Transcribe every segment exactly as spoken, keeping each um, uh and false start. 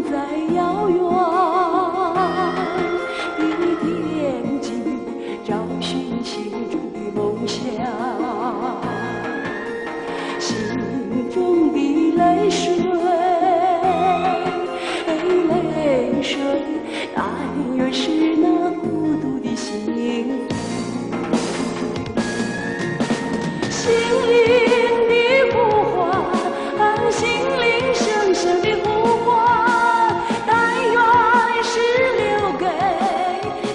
在遥远的天际，找寻心中的梦想。心中的泪水，泪水，但愿是那孤独的心。 心灵的呼唤，心灵深深的呼唤，但愿是留给，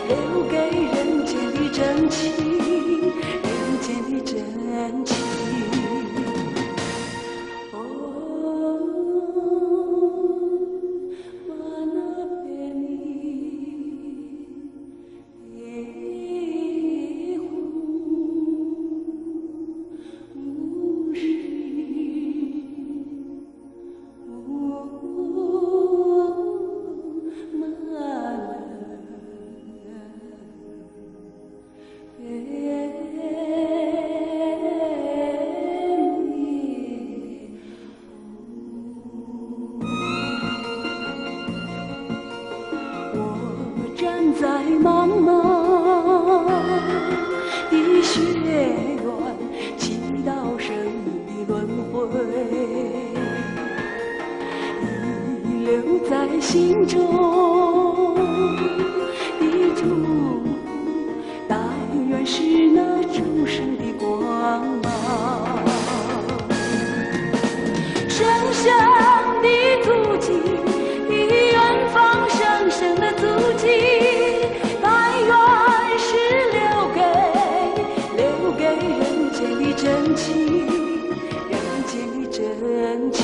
留给人间的真情，人间的真情。哦， 我站在茫茫的雪原，祈祷生命的轮回，遗留在心中的祝福。 但愿是那众生的光芒。深深的足迹，远方深深的足迹，但愿是留给，留给人间的真情，人间的真情。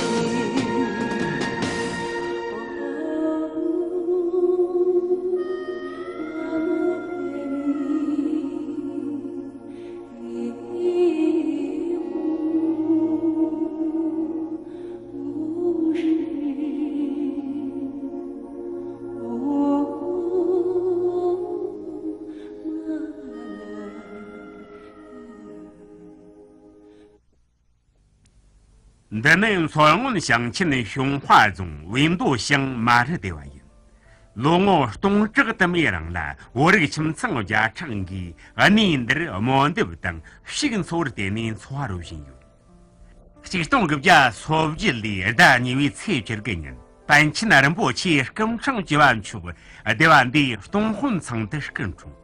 འདི་ནི་མཚོ་སྔོན་ཞིང་ཆེན་ཤུན་ཧྭ་རྫོང་བིས་མདོ་ཞིང་མ་རི་སྡེ་བ་ཡིན། ལོ་ངོ་སྟོང་ཕྲག་དུ་མའི་རིང་ལ་བོད་རིགས་ཁྱིམ་ཚང་བརྒྱ་ཕྲག་འགས་གནས་འདིར་སྨོན་འདེབས་དང་ཕྱུགས་འཚོ་བར་བརྟེན་ནས་འཚོ་བ་རོལ་བཞིན་ཡོད། ཆིག་སྟོང་དགུ་བརྒྱ་སོ་བརྒྱད་ལོའི་ཟླ་གཉིས་པའི་ཚེས་བཅུ་དགུ་ཉིན་པཎ་ཆེན་རིན་པོ་ཆེ་སྐུ་ཕྲེང་བཅུ་བ་མཆོག་སྡེ་བ་འདིའི་སྟོང་དཔོན་ཚང་དུ་སྐུ་འཁྲུངས།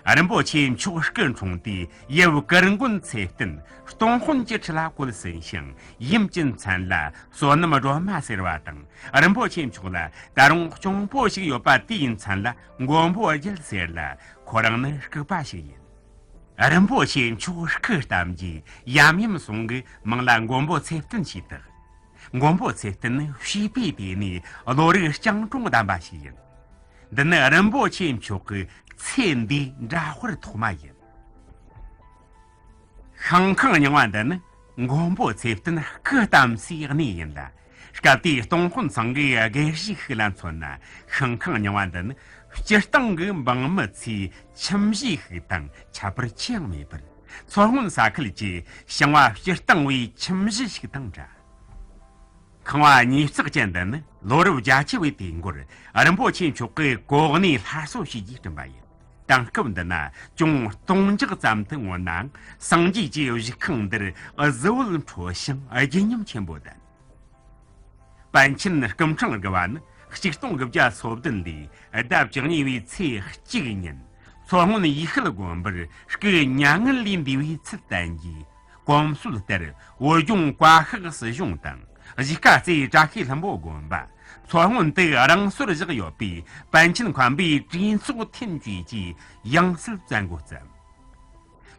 རིན་པོ་ཆེ་མཆོག་སྐུ་འཁྲུངས་དུས་ཡབ་གུར་མགོན་ཚེ་བརྟན་སྟོང་དཔོན་གྱི་ཁྲི་ལ་བཀོད་ཟིན་ཞིང་ཡུམ་གྱི་མཚན་ལ་བསོད་ནམས་སྒྲོལ་མ་ཟེར་བ་དང་རིན་པོ་ཆེ་མཆོག་ལ་ད་རུང་གཅུང་པོ་ཞིག་ཡོད་པ་དེའི་མཚན་ལ་མགོན་པོ་རྒྱལ་ཟེར་ལ་ཁོ་རང་ནི་ལྐུགས་པ་ཞིག་ཡིན། རིན་པོ་ཆེ་མཆོག་སྐུ་བལྟམས་རྗེས་ཡབ་ཡུམ་ཟུང་གི་མིང་ལ་མགོན་པོ་ཚེ་བརྟན་ཞེས་བཏགས། མགོན་པོ་ཚེ་བརྟན་ནི་བྱིས་པའི་དུས་ནས་བློ་རིག་སྤྱང་གྲུང་ལྡན་པ་ཞིག་ཡིན། འདི་ནི་རིན་པོ་ཆེ་མཆོག་གི་ཚེ་འདིའི་འདྲ་དཔར་ཐོག་མ་ཡིན། ཤིང་ཁང་རྙིང་བ་འདི་ནི་མགོན་པོ་ཚེ་བརྟན་སྐུ་བལྟམས་སའི་གནས་ཡིན་ལ། སྐབས་དེའི་སྟོང་དཔོན་ཚང་གིས་དགེ་བཤེས་ཤིག་ལ་མཚོན་ན། ཤིང་ཁང་རྙིང་བ་འདི་ནི་སྤྱིར་བཏང་གི་འབངས་མི་ཚོའི་ཁྱིམ་གཞིས་ཤིག་དང་ཁྱད་པར་ཅི་ཡང་མེད་པར། མཚོ་སྔོན་ས་ཁུལ་གྱི་ཞིང་བ་སྤྱིར་བཏང་བའི་ཁྱིམ་གཞིས་ཤིག་དང་འདྲ། ཁང་བ་ཉིས་བརྩེགས་ཅན་འདི་ནི་ལོ་རབས་བརྒྱད་ཅུ་བའི་དུས་འགོར་རིན་པོ་ཆེ་མཆོག་གིས་གོ་གནས་སླར་གསོ་བྱས་རྗེས་བསྐྲུན་པ་ཡིན། དེང་སྐབས་འདི་ན་ཅུང་སྟོང་འཇགས་ཙམ་དུ་མངོན་ནའང་། སངས་རྒྱས་ཀྱི་གཞིས་ཁང་འདིར་གཟི་འོད་འཕྲོ་ཞིང་བརྗིད་ཉམས་ཆེན་པོ་ལྡན། པཎ་ཆེན་སྐུ་ཕྲེང་དགུ་བ་ནི་ཆིག་སྟོང་དགུ་བརྒྱ་སོ་བདུན་ལོའི་ཟླ་བཅུ་གཉིས་པའི་ཚེས་གཅིག་ཉིན་མཚོ་སྔོན་ཡུལ་ཤུལ་དགོན་པར་སྐུ་མྱ་ངན་ལས་འདས་པའི་ཚུལ་བསྟན་རྗེས། གོམས་སྲོལ་ལྟར་བོད་ལྗོངས་བཀའ་ཤག་སྲིད་གཞུང་དང་གཞིས་ཀ་རྩེ་བཀྲ་ཤིས་ལྷུན་པོ་དགོན་པ། མཚོ་སྔོན་དུ་རང་སོར་བཞག་ཡོད་པའི་པཎ་ཆེན་མཁན་པོའི་གྲོས་ཚོགས་འཐེན་བཅས་ཀྱིས་ཡང་སྲིད་བཙན་རྒོལ་བརྩམས།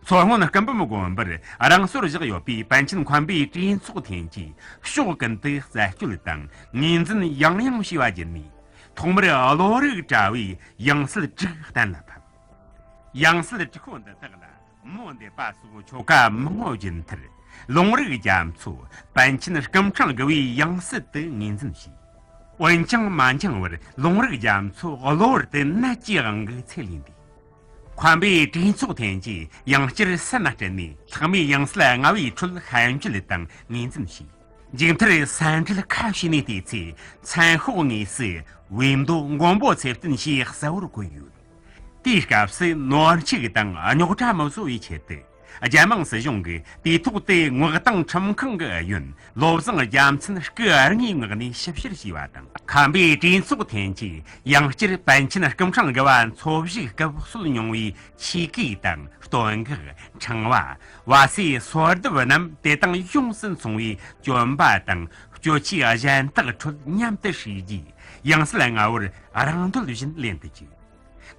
མཚོ་སྔོན་སྐུ་འབུམ་དགོན་པར་རང་སོར་བཞག་ཡོད་པའི་པཎ་ཆེན་མཁན་པོའི་གྲོས་ཚོགས་འཐེན་གྱིས་ཕྱོགས་ཀུན་ཏུ་རྩད་གཅོད་དང་ངོས་འཛིན་ཡང་ཡང་བྱས་པ་བརྒྱུད་ནས། ཐོག་མར་བློ་རིག་བཀྲ་བས་ཡང་སྲིད་དྲུག་གཏན་ལ་ཕབ། ཡང་སྲིད་དྲུག་པོ་འདི་དག་ལ་མོ་འདས་པ་སོགས་ཆོ་ག་མང་པོ་བརྒྱུད་མཐར། ལུང་རིགས་རྒྱ་མཚོ་པཎ་ཆེན་སྐུ་ཕྲེང་དགུ་བའི་ཡང་སྲིད་དུ་ངོས་འཛིན་བྱས། འོན་ཀྱང་མ་འགྱངས་པར་ལུང་རིགས་རྒྱ་མཚོ་གློ་བུར་དུ་ནད་ཀྱི་དབང་གིས་ཚེ་ལས་འདས། མཁན་པོའི་གྲོས་ཚོགས་འཐེན་གྱིས་ཡང་བསྐྱར་སེམས་ལ་དཀྲིས་ནས་ལྷག་མའི་ཡང་སྲིད་ལྔ་བའི་ཁྲོད་ཤན་འབྱེད་དང་ངོས་འཛིན་བྱས། མཇུག་མཐར་སེམས་ཁྲལ་ཁ་ཕྱེ་ནས་བལྟས་ཚེ། མཚན་ཤོག་དངོས་སུ་བོད་མདོ་མགོན་པོ་ཚེ་བརྟན་ཞེས་གསལ་བོར་བཀོད་ཡོད། དེའི་སྐབས་སུ་ནོར་འཁྲུག་དང་རྙོག་དྲ་མི་བཟོ་བའི་ཆེད་དུ། རྒྱལ་དམངས་སྲིད་གཞུང་གིས་དུས་ཐོག་ཏུ་དངོས་དང་ཁྲིམས་ཁང་གི་ཨུ་ཡོན་བློ་བཟང་རྒྱལ་མཚན་སྐུ་དངོས་ངོས་ནས་ཞིབ་བཤེར་བྱས་པ་དང་། ཁམས་པའི་གྲོས་ཚོགས་ཐེངས་གཅིག་ཡང་བསྐྱར་པཎ་ཆེན་སྐུ་ཕྲེང་དགུ་བ་འཚོ་བཞུགས་སྐབས་གསོལ་མྱོང་བའི་ཆོས་གོས་དང་སྟོད་འགག་ཕྲེང་བ། བ་སོའི་སོ་ལྡབ་རྣམས་དེ་དང་ཡོངས་སུ་མཚུངས་པའི་གྱོན་པ་དང་སྤྱོད་ཆས་གཞན་དག་ཁྲོད་མཉམ་དུ་བསྲེས་རྗེས། ཡང་སྲིད་ལྔ་བོར་རང་འདོད་བཞིན་ལེན་དུ་བཅུག།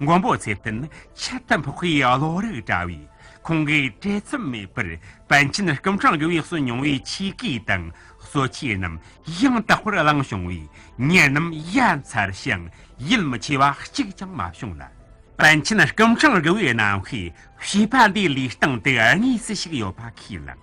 མགོན་པོ་ཚེ་བརྟན་ནི་ཁྱད་དུ་འཕགས་པའི་བློ་རིག་བཀྲ་བས། ཁོང་གིས་བྲེལ་འཚུབ་མེད་པར་པཎ་ཆེན་སྐུ་ཕྲེང་དགུ་བའི་གསོལ་མྱོང་བའི་ཆོས་གོས་དང་གསོལ་ཆས་རྣམས་ཡང་དག་པར་བླངས་བྱུང་བས། ཉི་རྣམས་ཡ་མཚར་ཞིང་ཡིད་མི་ཆེས་པ་གཅིག་ཀྱང་མ་བྱུང་ལ། པཎ་ཆེན་སྐུ་ཕྲེང་དགུ་བའི་རྣམ་ཤེས་བྱིས་པ་འདིའི་ལུས་སྟེང་དུ་དངོས་སུ་ཞིག་ཡོད་པ་ཁས་བླངས།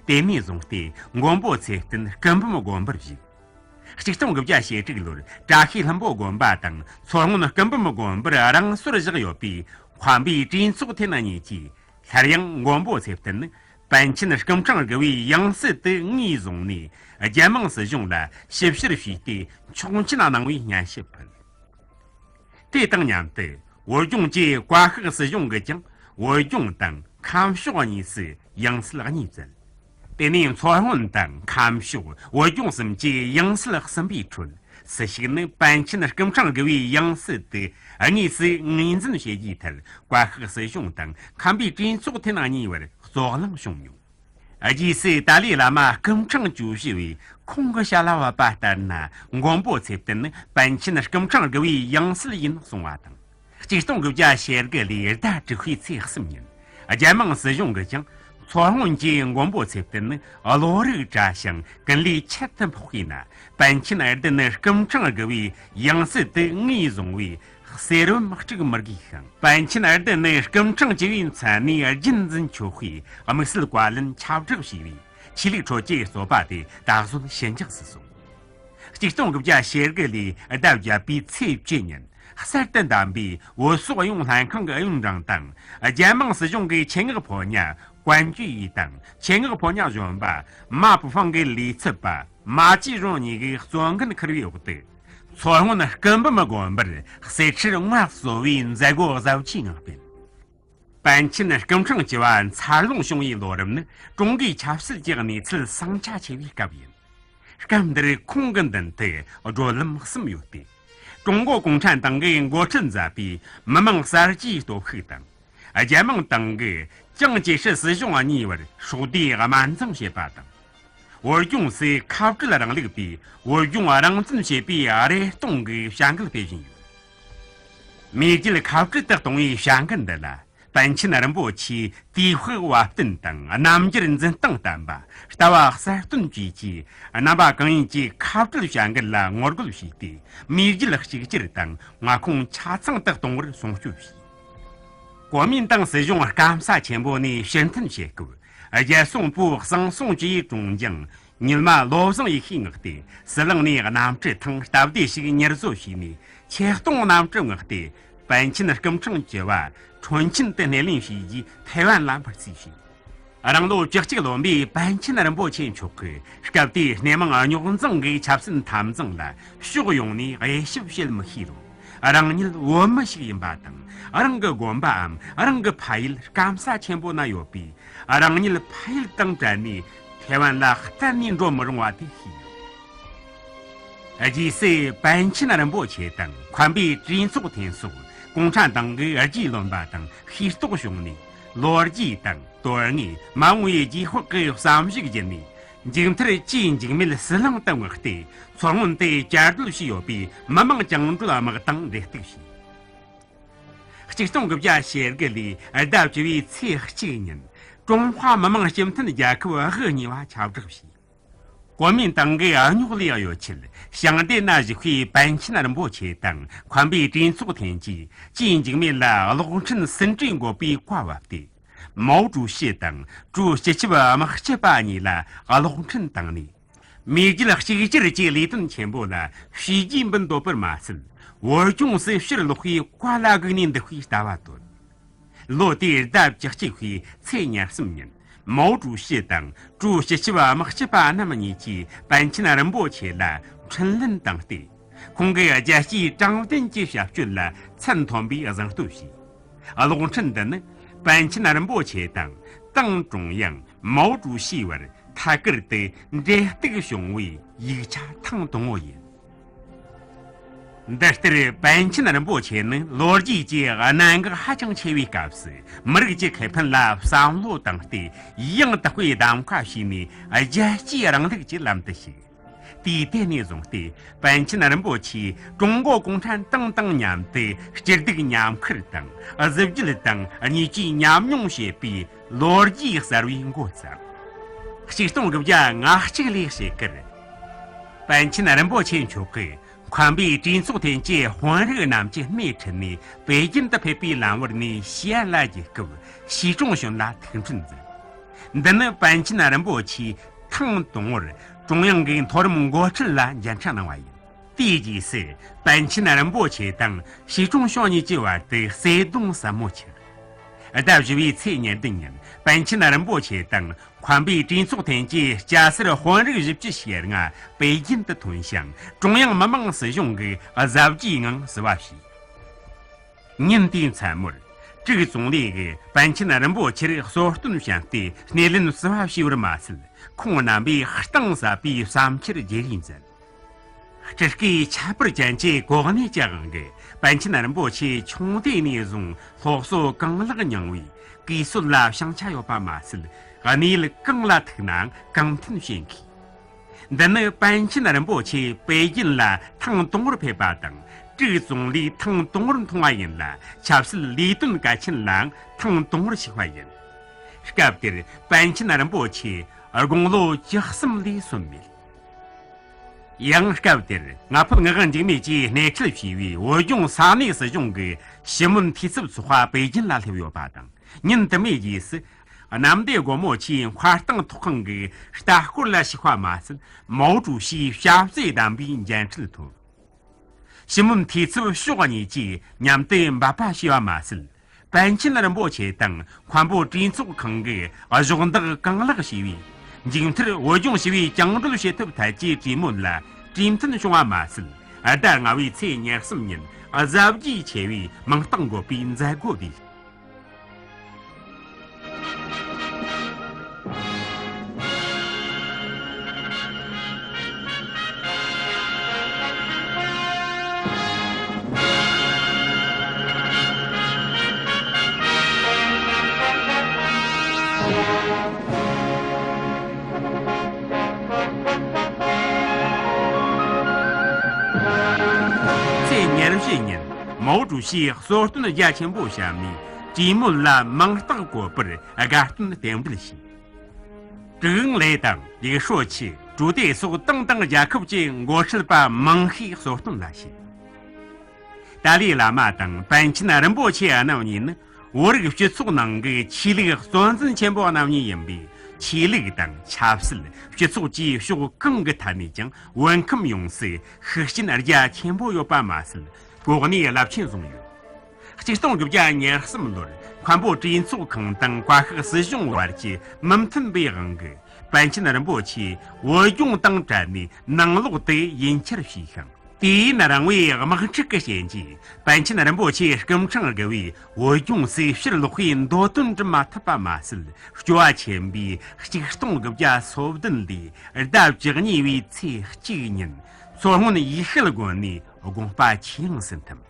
དེ་ནས་བཟུང་སྟེ་མགོན་པོ་ཚེ་བརྟན་སྐུ་འབུམ་དགོན་པར་བཞུགས། ཆིག་སྟོང་དགུ་བརྒྱ་ཞེ་དྲུག་ལོར་བཀྲ་ཤིས་ལྷུན་པོ་དགོན་པ་དང་མཚོ་སྔོན་སྐུ་འབུམ་དགོན་པར་རང་སོར་བཞག་ཡོད་པས། མཁན་པོའི་གྲོས་ཚོགས་ཐེངས་གཉིས་ཀྱིས་སླར་ཡང་མགོན་པོ་ཚེ་བརྟན་ནི་པཎ་ཆེན་སྐུ་ཕྲེང་དགུ་བའི་ཡང་སྲིད་དུ་ངོས་བཟུང་ནས། རྒྱལ་དམངས་སྲིད་གཞུང་ལ་ཞིབ་བཤེར་བྱས་ཏེ་ཆོག་མཆན་གནང་བའི་སྙན་ཞུ་ཕུལ། དེ་དང་མཉམ་དུ་བོད་ལྗོངས་ཀྱི་བཀའ་ཤག་སྲིད་གཞུང་གིས་ཀྱང་བོད་ལྗོངས་དང་ཁམས་ཕྱོགས་གཉིས་སུ་ཡང་སྲིད་གཉིས་བསྩལ། དེ་ནས་མཚོ་སྔོན་དང་ཁམས་ཕྱོགས་བོད་ལྗོངས་གསུམ་གྱི་ཡང་སྲིད་གསུམ་པའི་ཁྲོད། སུ་ཞིག་ནི་པཎ་ཆེན་སྐུ་ཕྲེང་དགུ་བའི་ཡང་སྲིད་དུ་དངོས་འཛིན་བྱེད་རྒྱུའི་ཐད། བཀའ་ཤག་སྲིད་གཞུང་དང་མཁན་པོའི་གྲོས་ཚོགས་ཐེངས་གཉིས་བར་རྩོད་གླེང་བྱུང་མྱོང་། རྗེས་སུ་ཏཱ་ལའི་བླ་མ་སྐུ་ཕྲེང་བཅུ་བཞི་བས་ཁོང་གི་ཞལ་ལ་བབས་པ་ལྟར་ན། མགོན་པོ་ཚེ་བརྟན་ནི་པཎ་ཆེན་སྐུ་ཕྲེང་དགུ་བའི་ཡང་སྲིད་ཡིན་གསུངས་པ་དང་། ཆིག་སྟོང་དགུ་བརྒྱ་ཞེ་དགུ་ལོའི་ཟླ་དྲུག་པའི་ཚེས་གསུམ་ཉིན། རྒྱལ་དམངས་སྲིད་གཞུང་གིས་ཀྱང་མཚོ་སྔོན་གྱི་མགོན་པོ་ཚེ་བརྟན་ནི་བློ་རིག་བཀྲ་ཞིང་ཀུན་ལས་ཁྱད་དུ་འཕགས་པས་ན། པཎ་ཆེན་ཨར་དི་ནི་སྐུ་ཕྲེང་དགུ་བའི་ཡང་སྲིད་དུ་ངོས་བཟུང་བས། གསེར་བུམ་དཀྲུག་མི་དགོས་ཤིང་། པཎ་ཆེན་ཨར་དི་ནི་སྐུ་ཕྲེང་བཅུ་བའི་མཚན་ནས་རྒྱུན་འཛིན་ཆོག་པའི་དམིགས་བསལ་བཀའ་བློན་ཁྱབ་བསྒྲགས་བྱས་པས། ཆོས་ལུགས་ཁྲོད་ཀྱི་རྩོད་པ་དེ་ད་གཟོད་ཞི་འཇགས་སུ་སོང་། ཆིག་སྟོང་དགུ་བརྒྱ་ཞེ་དགུ་ལོའི་ཟླ་བརྒྱད་པའི་ཚེས་བཅུ་ཉིན། གསར་དུ་འདེམས་པའི་བོད་སོག་གཡུང་ལྷན་ཁང་གི་ཨུ་ཡོན་ཀྲང་དང་། རྒྱལ་དམངས་སྲིད་གཞུང་གི་ཆེད་མངགས་ཕོ་ཉ་ཀུན་ཅུའི་དང་ཆེད་མངགས་ཕོ་ཉ་གཞོན་པ་མ་པུ་ཧྥང་གི་ལས་ཚབ་པ་མ་ཅི་རོང་གཉིས་ཀྱིས་གཙོ་འགན་འཁུར་བའི་འོག་ཏུ། མཚོ་སྔོན་སྐུ་འབུམ་དགོན་པར་གསེར་ཁྲིར་མངའ་གསོལ་བའི་མཛད་སྒོ་གཟབ་རྒྱས་ངང་སྤེལ། པཎ་ཆེན་སྐུ་ཕྲེང་བཅུ་བ་འཚར་ལོངས་བྱུང་བའི་ལོ་རིམ་ནི་ཀྲུང་གོའི་ཆབ་སྲིད་ཀྱི་གནས་ཚུལ་ཟིང་ཆ་ཆེ་བའི་སྐབས་ཡིན། སྐབས་འདིར་ཁོང་གི་མདུན་དུ་བགྲོད་ལམ་གསུམ་ཡོད་དེ། ཀྲུང་གོ་གུང་ཁྲན་ཏང་གིས་འགོ་ཁྲིད་མཛད་པའི་མི་དམངས་གསར་བརྗེའི་སྟོབས་ཤུགས་དང་། རྒྱལ་དམངས་ཏང་གིས་ཅང་ཅེ་ཧྲི་སྲིད་གཞུང་གཉིས་བར་སྲོག་བསྡོས་དམར་འཛིང་བྱེད་པ་དང་། བོད་ལྗོངས་སུ་ཁ་བྲལ་རིང་ལུགས་པས་བོད་ལྗོངས་རང་བཙན་བྱེད་པའི་རེ་སྟོང་གི་བྱ་འགུལ་སྤེལ་བཞིན་ཡོད། མེས་རྒྱལ་ཁ་བྲལ་དུ་གཏོང་བའི་བྱ་འགུལ་འདི་ལ། པཎ་ཆེན་རིན་པོ་ཆེའི་དུས་བབ་བབ་བསྟུན་དང་རྣམ་འགྱུར་འཛིན་སྟངས་བསྟན་པ། ལྟ་བ་གསར་གཏོད་བཅས་ཀྱིས་རྣམ་པ་གང་ཡིན་གྱི་ཁ་བྲལ་བྱ་འགུལ་ལ་ངོ་རྒོལ་བྱས་ཏེ། མེས་རྒྱལ་གཅིག་གྱུར་དང་མངའ་ཁོངས་ཆ་ཚང་དུ་གཏོང་བར་སྲུང་སྐྱོབ་བྱས། གོ་མིན་ཏང་སྲིད་གཞུང་སྐམ་ས་ཆེན་པོ་ནས་ཕྱིར་འཐེན་བྱེད་སྐབས། རྒྱལ་སྲུང་པུའུ་ཧྲང་སུང་ཅུའི་དྲུང་འཇང་ཉི་མ་བློ་བཟང་ཡེ་ཤེས་མངགས་ཏེ། ཟི་ལིང་ནས་གནམ་གྲུ་ཐེངས་སྟབས་བདེ་ཞིག་ཉར་བཟོ་བྱས་ནས། ཆེད་གཏོང་གནམ་གྲུ་མངགས་ཏེ། པཎ་ཆེན་སྐུ་ཕྲེང་བཅུ་བ་ཁྲོན་ཆིན་དུ་སྣེ་ལེན་བྱས་རྗེས་ཐའེ་ཝན་ལ་འབུད་རྩིས་བྱས། རང་ལོ་བཅུ་གཅིག་ལོན་པའི་པཎ་ཆེན་རིན་པོ་ཆེ་མཆོག་གིས་སྐབས་དེའི་སྣེ་མང་རྙོག་འཛིང་གི་ཆབ་སྲིད་འཐབ་འཛིང་ལ་ཕྱོགས་ཡོངས་ནས་དབྱེ་ཞིབ་བྱེད་མི་ཤེས་རུང་། རང་ཉིད་བོད་མི་ཞིག་ཡིན་པ་དང་། རང་གི་དགོན་པའམ་རང་གི་ཕ་ཡུལ་སྐམ་ས་ཆེན་པོ་ན་ཡོད་པས། རང་ཉིད་ཕ་ཡུལ་དང་བྲལ་ནས་ཐའེ་ཝན་ལ་གཏན་ནས་འགྲོ་མི་རུང་བ་དེ་ཤེས་ཡོད། རྗེས་སུ་པཎ་ཆེན་རིན་པོ་ཆེ་དང་མཁན་པོའི་གྲོས་ཚོགས་འཐེན་སོགས་གུང་ཁྲན་ཏང་གི་རྗེས་ལོན་པ་དང་ཤེས་རྟོགས་བྱུང་ནས། ལོ་རྒྱུས་དང་དོན་དངོས་མ་འོངས་པའི་རྗེས་དཔག་གི་བསམ་གཞིག་བརྒྱུད་ནས། མཇུག་མཐར་ཆེས་འཇིགས་མེད་ཟི་ལིང་དུ་མངགས་ཏེ། མཚོ་སྔོན་དུ་བསྐྱར་སྡོད་བྱས་ཡོད་པའི་མི་དམངས་བཅིངས་འགྲོལ་དམག་དང་འབྲེལ་གཏུག་བྱས། ཆིག་སྟོང་དགུ་བརྒྱ་ཞེ་དགུ་ལོའི་ཟླ་བཅུ་བའི་ཚེས་གཅིག་ཉིན། ཀྲུང་ཧྭ་མི་དམངས་སྤྱི་མཐུན་རྒྱལ་ཁབ་དབུ་བརྙེས་པ་ཁྱབ་བསྒྲགས་བྱས། གོ་མིན་ཏང་གི་རྙོག་གླའི་གཡོ་ཆེད་ཞིང་སྡེ་ན་བཞུགས་པའི་པཎ་ཆེན་རིན་པོ་ཆེ་དང་མཁན་པོའི་གྲོས་ཚོགས་འཐེན་རྗེས། ཆེས་འཇིགས་མེད་ལ་གློག་འཕྲིན་ཟིན་བྲིས་འགོད་པའི་བཀའ་བབས་ཏེ། མའོ་ཀྲུའུ་ཞི་དང་ཀྲུའུ་སྤྱི་ཁྱབ་དམག་སྤྱི་པ་གཉིས་ལ་གློག་འཕྲིན་བཏང་ནས། མེས་རྒྱལ་གཅིག་གྱུར་གྱི་ལས་དོན་ཆེན་པོ་ལ་བྱས་རྗེས་འབུལ་འདོད་པར་མ་ཟད། བོད་ལྗོངས་སུ་ཕྱིར་ལོག་པའི་བཀའ་ལ་བསྒུགས་ནས་འདུག་པའི་ལྟ་བ་བཏོན། ལོ་དེའི་ཟླ་བཅུ་གཅིག་པའི་ཚེས་ཉེར་གསུམ་ཉིན། མའོ་ཀྲུའུ་ཞི་དང་ཀྲུའུ་སྤྱི་ཁྱབ་དམག་སྤྱི་པ་རྣམ་གཉིས་ཀྱིས་པཎ་ཆེན་རིན་པོ་ཆེ་ལ་འཕྲིན་ལན་བཏང་སྟེ། ཁོང་གིས་རྒྱལ་སྤྱིའི་དྲང་བདེན་གྱི་ཞབས་ཞུ་ལ་མཚན་ཐོན་པའི་གཟེངས་བསྟོད་བྱས། གློག་འཕྲིན་འདི་ནི་པཎ་ཆེན་རིན་པོ་ཆེ་དང་ཏང་ཀྲུང་དབྱང་མའོ་ཀྲུའུ་ཞི་བར་ཐད་ཀར་དུ་འབྲེལ་གཏུག་བྱུང་བའི་ཡིག་ཆ་ཐེངས་དང་པོ་ཡིན། འདི་ལྟར་པཎ་ཆེན་རིན་པོ་ཆེ་ནི་ལོ་རྒྱུས་ཀྱི་གནད་འགག་ཧ་ཅང་ཆེ་བའི་སྐབས་སུ་མི་རིགས་ཀྱི་ཁེ་ཕན་ལ་བསམ་བློ་བཏང་སྟེ་ཡང་དག་པའི་གདམ་ཁ་བྱས་ནས་རྒྱལ་གཅེས་རིང་ལུགས་ཀྱི་ལམ་དུ་ཞུགས། དུས་དེ་ནས་བཟུང་སྟེ་པཎ་ཆེན་རིན་པོ་ཆེས་ཀྲུང་གོ་གུང་ཁྲན་ཏང་དང་མཉམ་དུ་སྐྱིད་སྡུག་མཉམ་ཁུར་དང་གཟི་བརྗིད་དང་གཉིས་ཀྱིས་ཉམས་མྱོང་བྱེད་པའི་ལོ་རྒྱུས་གསར་བའི་འགོ་བརྩམས། ཆིག་སྟོང་དགུ་བརྒྱ་ང་གཅིག་ལོའི་ཕྱེད་ཀར། པཎ་ཆེན་རིན་པོ་ཆེ་མཆོག་གིས་མཁན་པོའི་གྲོས་ཚོགས་ཐེན་གྱི་དཔོན་རིགས་རྣམས་ཀྱི་སྣེ་ཁྲིད་ནས་པེ་ཅིན་དུ་ཕེབས་པའི་ལམ་བར་ནས་ཞི་ཨན་ལ་བརྒྱུད་སྐབས་ཞི་ཀྲུང་གཞོན་ལ་ཐུག་འཕྲིན་མཛད། འདི་ནི་པཎ་ཆེན་རིན་པོ་ཆེས་ཐེངས་དང་པོར་ཀྲུང་དབྱང་གི་མཐོ་རིམ་འགོ་ཁྲིད་ལ་མཇལ་འཕྲད་གནང་བ་ཡིན། དེའི་རྗེས་སུ་པཎ་ཆེན་རིན་པོ་ཆེ་དང་ཞི་ཀྲུང་ཕྱོགས་གཉིས་ཀྱི་བར་དུ་བརྩེ་དུང་ཟབ་མོ་ཆགས། ཟླ་བཞི་པའི་ཚེས་ཉེར་བདུན་ཉིན་པཎ་ཆེན་རིན་པོ་ཆེ་དང་མཁན་པོའི་གྲོས་ཚོགས་ཐེན་གྱི་སྐྱ་སེར་དཔོན་རིགས་བཞི་བཅུ་ཞེ་ལྔ་པེ་ཅིན་དུ་ཐོན་ཞིང་ཀྲུང་དབྱང་མི་དམངས་སྲིད་གཞུང་གི་གཟབ་རྒྱས་ངང་བསུ་བ་ཞུས། ཉིན་དེའི་མཚན་མོར་ཀྲིག་ཙུང་ལི་གིས་པཎ་ཆེན་རིན་པོ་ཆེར་གསོལ་སྟོན་བྱིན་ཏེ་སྣེ་ལེན་བསུ་བ་ཞུས་པར་མ་ཟད། ཁོང་རྣམ་པས་གཏིང་ཟབ་པའི་བསམ་འཆར་བརྗེ་རེས་མཛད། སྤྲུལ་སྐུའི་ཁྱད་པར་ཅན་གྱི་གོ་གནས་ཀྱི་དབང་གིས་པཎ་ཆེན་རིན་པོ་ཆེ་ཆུང་དུས་ནས་བཟུང་སློབ་གསོ་གང་ལེགས་མྱངས་པས་གུས་སྲོལ་ལ་བྱང་ཆ་ཡོད་པ་མ་ཟད། གནས་ཡུལ་གང་ལ་ཐུག་ནའང་གུས་འདུད་བྱེད་མཁས། འདི་ནི་པཎ་ཆེན་རིན་པོ་ཆེ་པེ་ཅིན་ལ་ཐེངས་དང་པོར་ཕེབས་པ་དང་ཀྲིག་ཙུང་ལི་ཐེངས་དང་པོར་མཐོང་བ་ཡིན་ལ། ཆབ་སྲིད་ལས་དོན་གལ་ཆེན་ལའང་ཐེངས་དང་པོར་ཞུགས་པ་ཡིན། སྐབས་དེར་པཎ་ཆེན་རིན་པོ་ཆེ་དགུང་ལོ་བཅུ་གསུམ་ལས་སོན་མེད། ཡང་སྐབས་དེར་ང་ཕོད་ངག་དབང་འཇིགས་མེད་ཀྱིས་སྣེ་ཁྲིད་བྱས་པའི་བོད་ལྗོངས་ས་གནས་སྲིད་གཞུང་གི་ཞི་མོལ་འཐུས་ཚབ་ཚོགས་པ་པེ་ཅིན་ལ་སླེབས་ཡོད་པ་དང་། ཉིན་དུ་མའི་རྗེས་སུ་གནམ་བདེ་སྒོ་མོ་ཆེའི་མཁར་རྟིང་ཐོག་ཁང་གི་ལྟ་སྐོར་ལ་ཞུགས་པ་མ་ཟད། མའོ་ཀྲུའུ་ཞིའི་ཞབས་རྗེས་གདམས་པའི་མཇལ་འཕྲད་ཐོབ། ཞི་མོལ་འཐུས་ཚབ་ཕྱོགས་གཉིས་ཀྱིས་མཉམ་དུ་འབད་པ་བྱས་པ་མ་ཟད། པཎ་ཆེན་རིན་པོ་ཆེ་དང་མཁན་པོ་གྲོས་ཚོགས་ཁང་གི་གཞོགས་འདེགས་གང་ལེགས་བྱས་པས། མཇུག་མཐར་བོད་ལྗོངས་ཞི་བའི་བཅིངས་འགྲོལ་བྱེད་ཐབས་ཐད་ཀྱི་གྲོས་མོལ་ལ་གྲོས་མཐུན་བྱུང་བ་མ་ཟད། ཟླ་ལྔ་བའི་ཚེས་ཉེར་གསུམ་ཉིན་གཟབ་རྒྱས་ཆེ་བའི་མིང་རྟགས་འགོད་པའི་མཛད་སྒོ་བསྡུས། ཚེས་ཉེར་བཞི་ཉིན་མའོ་ཀྲུའུ་ཞིས་གསོལ་སྟོན་རྒྱ་ཆེན་པོ་བཤམས་ནས་གྲོས་མོལ་ལ་མིང་རྟགས་བཀོད་པར་དགའ་སྟོན་རྟེན་འབྲེལ་བྱས། ཀྲུའུ་ཨེན་ལེ་དང་ལི་ཧྲོ་ཆི། ཀྲུའུ་ཏེ་སོགས་ཏང་དང་རྒྱལ་ཁབ་ཀྱི་འགོ་ཁྲིད་པ་མང་ཤོས་གསོལ་སྟོན་ལ་ཞུགས། ཏཱ་ལའི་བླ་མ་དང་པཎ་ཆེན་རིན་པོ་ཆེ་རྣམ་གཉིས་ནི་བོད་རིགས་སྤྱི་ཚོགས་ནང་གི་ཆོས་ལུགས་གཙོ་འཛིན་ཆེན་པོ་རྣམ་གཉིས་ཡིན་པས། ཆོས་ལུགས་དང་ཆབ་སྲིད། སྤྱི་ཚོགས་བཅས་ཕྱོགས་གང་གི་ཐད་ནས་ཀྱང་བོད་ཁམས་ཡོངས་སུ་ཤུགས་རྐྱེན་རྒྱ་ཆེན་པོ་ཡོད་པ་མ་ཟད། གོ་གནས་རླབས་ཆེན་བཟུང་ཡོད། ཆིག་སྟོང་དགུ་བརྒྱ་ཉེར་གསུམ་ལོར་མཁན་པོ་གྲོས་ཚོགས་ཁང་དང་བཀའ་ཤག་སྲིད་གཞུང་བར་གྱི་མི་མཐུན་པའི་དབང་གིས་པཎ་ཆེན་རིན་པོ་ཆེ་བོད་ལྗོངས་དང་བྲལ་ནས་ནང་ལོགས་དུ་ཡུལ་གྱར་བྱས་ཤིང་། དུས་ཡུན་རིང་བའི་དམག་འཁྲུག་གི་རྐྱེན་གྱིས་པཎ་ཆེན་རིན་པོ་ཆེའི་སྐུ་འཕྲེང་རྒུད་པས་བོད་ལྗོངས་སུ་ཕྱིར་ལོག་པའི་འདོད་དོན་འགྲུབ་མ་ཐུབ་པ་མ་ཟད། སྐྱོ་བ་ཆེན་པོས་ཆིག་སྟོང་དགུ་བརྒྱ་སོ་བདུན་ལོའི་ཟླ་བཅུ་གཉིས་པའི་ཚེས་གཅིག་ཉིན་མཚོ་སྔོན་ཡུལ་ཤུལ་དགོན་ནས་དགོངས་པ་ཇེ་ཡང་ཟིན་ཐུབ།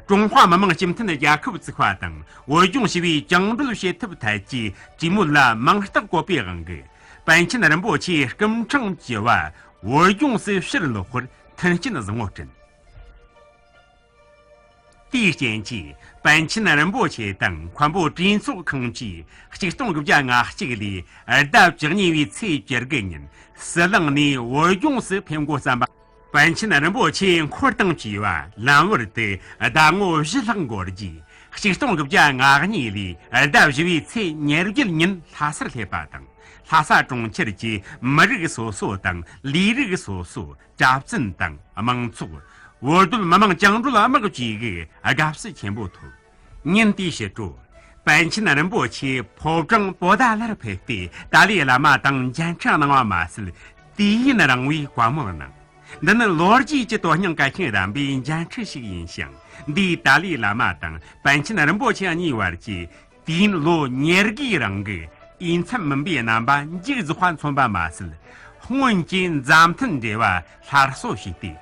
ཀྲུང་ཧྭ་མི་དམངས་སྤྱི་མཐུན་རྒྱལ་ཁབ་བཙུགས་པ་དང་བོད་ལྗོངས་ཞི་བའི་བཅིངས་འགྲོལ་བྱེད་ཐབས་ཐད་ཀྱི་གྲོས་མོལ་ལ་མིང་རྟགས་བཀོད་པའི་དབང་གིས། པཎ་ཆེན་རིན་པོ་ཆེའི་སྐུ་འཕྲེང་བཅུ་བ་བོད་ལྗོངས་སུ་ཕྱིར་ལོག་པར་མཐུན་རྐྱེན་བཟང་བོ་བསྐྲུན། དེའི་རྐྱེན་གྱིས་པཎ་ཆེན་རིན་པོ་ཆེ་དང་མཁན་པོ་གྲོས་ཚོགས་ཁང་བཅས་ཆིག་སྟོང་དགུ་བརྒྱ་ང་གཅིག་ལོའི་ཟླ་བཅུ་གཉིས་པའི་ཚེས་བཅུ་དགུ་ཉིན་ཟི་ལིང་ནས་བོད་ལྗོངས་སུ་ཕེབས་འགོ་བརྩམས་པ། པཎ་ཆེན་རིན་པོ་ཆེ་འཁོར་དང་བཅས་པ་ལམ་བར་དུ་ཟླ་ངོ་བཞི་ལྷག་འགོར་རྗེས། ཆིག་སྟོང་དགུ་བརྒྱ་ང་གཉིས་ལོའི་ཟླ་བཞི་པའི་ཚེས་ཉེར་བརྒྱད་ཉིན་ལྷ་སར་སླེབས་པ་དང་། ལྷ་ས་གྲོང་ཁྱེར་གྱི་མི་རིགས་སོ་སོ་དང་ལུས་རིགས་སོ་སོ། གྲྭ་བཙུན་དང་དམངས་ཚོགས། བོད་སྡོད་མི་དམངས་བཅིངས་འགྲོལ་དམག་བཅས་ཀྱི་དགའ་བསུ་ཆེན་པོ་ཐོབ། ཉིན་དེའི་ཕྱི་དྲོ། པཎ་ཆེན་རིན་པོ་ཆེ་ཕོ་བྲང་པོ་ཏཱ་ལར་ཕེབས་ཏེ་ཏཱ་ལའི་བླ་མ་དང་མཇལ་འཕྲད་གནང་བ་མ་ཟད། དུས་ཡུན་རིང་བའི་བཀའ་མོལ་གནང་། འདི་ནི་ལོ་རྒྱུས་ཀྱི་དོན་སྙིང་གལ་ཆེན་ལྡན་པའི་མཇལ་འཕྲད་ཞིག་ཡིན་ཞིང་། འདིས་ཏཱ་ལའི་བླ་མ་དང་པཎ་ཆེན་རིན་པོ་ཆེ་གཉིས་བར་གྱི་དུས་ཡུན་ལོ་ཉེར་དགུའི་རིང་གི་འོས་འཚམ་མིན་པའི་རྣམ་པ་མཇུག་རྫོགས་པ་མཚོན་པ་མ་ཟད། སྔོན་གྱི་མཛའ་མཐུན་འབྲེལ་བ་སླར་གསོ་བྱས་ཏེ།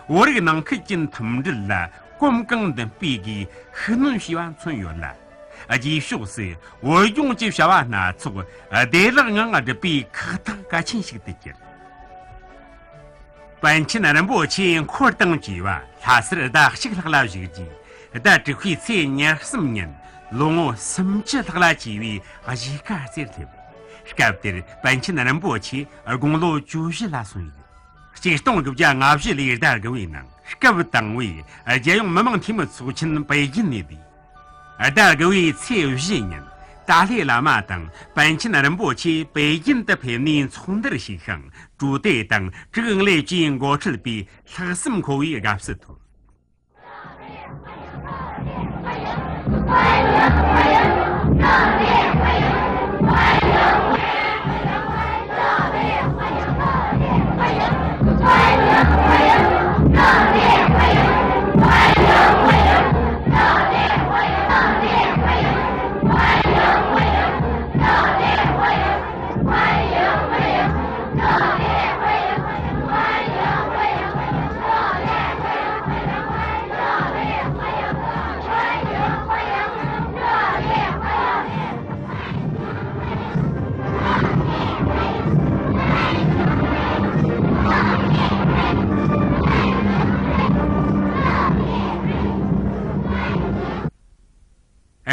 བོད་རིགས་ནང་ཁུལ་གྱི་མཐུན་སྒྲིལ་ལ་གོམ་གང་མདུན་སྤོས་ཀྱིས་ཤུགས་སྣོན་བྱས་པ་མཚོན་ཡོད་ལ། རྗེས་ཕྱོགས་སུ་བོད་ལྗོངས་ཀྱི་བྱ་བ་སྣ་ཚོགས་བདེ་བླགངང་སྒྲུབ་པའི་ཁག་ཐེག་གལ་ཆེན་ཞིག་ཏུ་གྱུར། པཎ་ཆེན་རིན་པོ་ཆེ་འཁོར་དང་བཅས་པ་ལྷ་སར་ཟླ་གཅིག་ལྷག་ལ་བཞུགས་རྗེས། ཟླ་དྲུག་པའི་ཚེས་ཉེར་གསུམ་ཉིན་ལོ་ངོ་སུམ་ཅུ་ལྷག་ལ་བཅས་པའི་གཞིས་ཀ་རྩེར་སླེབས། སྐབས་དེར་པཎ་ཆེན་རིན་པོ་ཆེ་དགུང་ལོ་བཅུ་བཞི་ལ་སོན་ཡོད། ཆིག་སྟོང་དགུ་བརྒྱ་ལྔ་བཞི་ལོའི་ཟླ་དགུ་པའི་ནང་སྐབས་དང་པོའི་རྒྱལ་ཡོངས་མི་དམངས་འཐུས་མི་ཚོགས་ཆེན་པེ་ཅིན་ནས་བསྡུས། ཟླ་དགུ་པའི་ཚེས་བཞི་ཉིན་ཏཱ་ལའི་བླ་མ་དང་པཎ་ཆེན་རིན་པོ་ཆེ་པེ་ཅིན་དུ་ཕེབས་ནས་ཚོགས་འདུར་ཞུགས་ཤིང་། ཀྲུའུ་ཏེ་དང་ཀྲིག་ཨང་ལེ་བཅས་འགོ་ཁྲིད་པའི་ལྷག་བསམ་མཁོ་བའི་དགའ་བསུ་ཐོབ།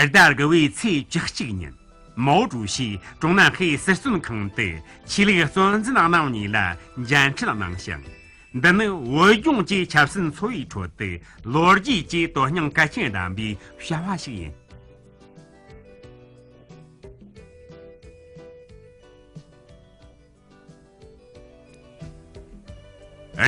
ཟླ་དགུ་པའི་ཚེས་བཅུ་གཅིག་ཉིན། མའོ་ཀྲུའུ་ཞི་ཀྲུང་ནན་ཧེ་སྲིད་བཙོན་ཁང་དུ་ཆོས་ལུགས་གཙོ་འཛིན་རྣམ་གཉིས་ལ་མཇལ་འཕྲད་གནང་ཞིང་། འདི་ནི་བོད་ལྗོངས་ཀྱི་ཆབ་སྲིད་འཚོ་བའི་ཁྲོད་དུ་ལོ་རྒྱུས་ཀྱི་དོན་སྙིང་གལ་ཆེན་ལྡན་པའི་བྱ་བ་ཞིག་ཡིན།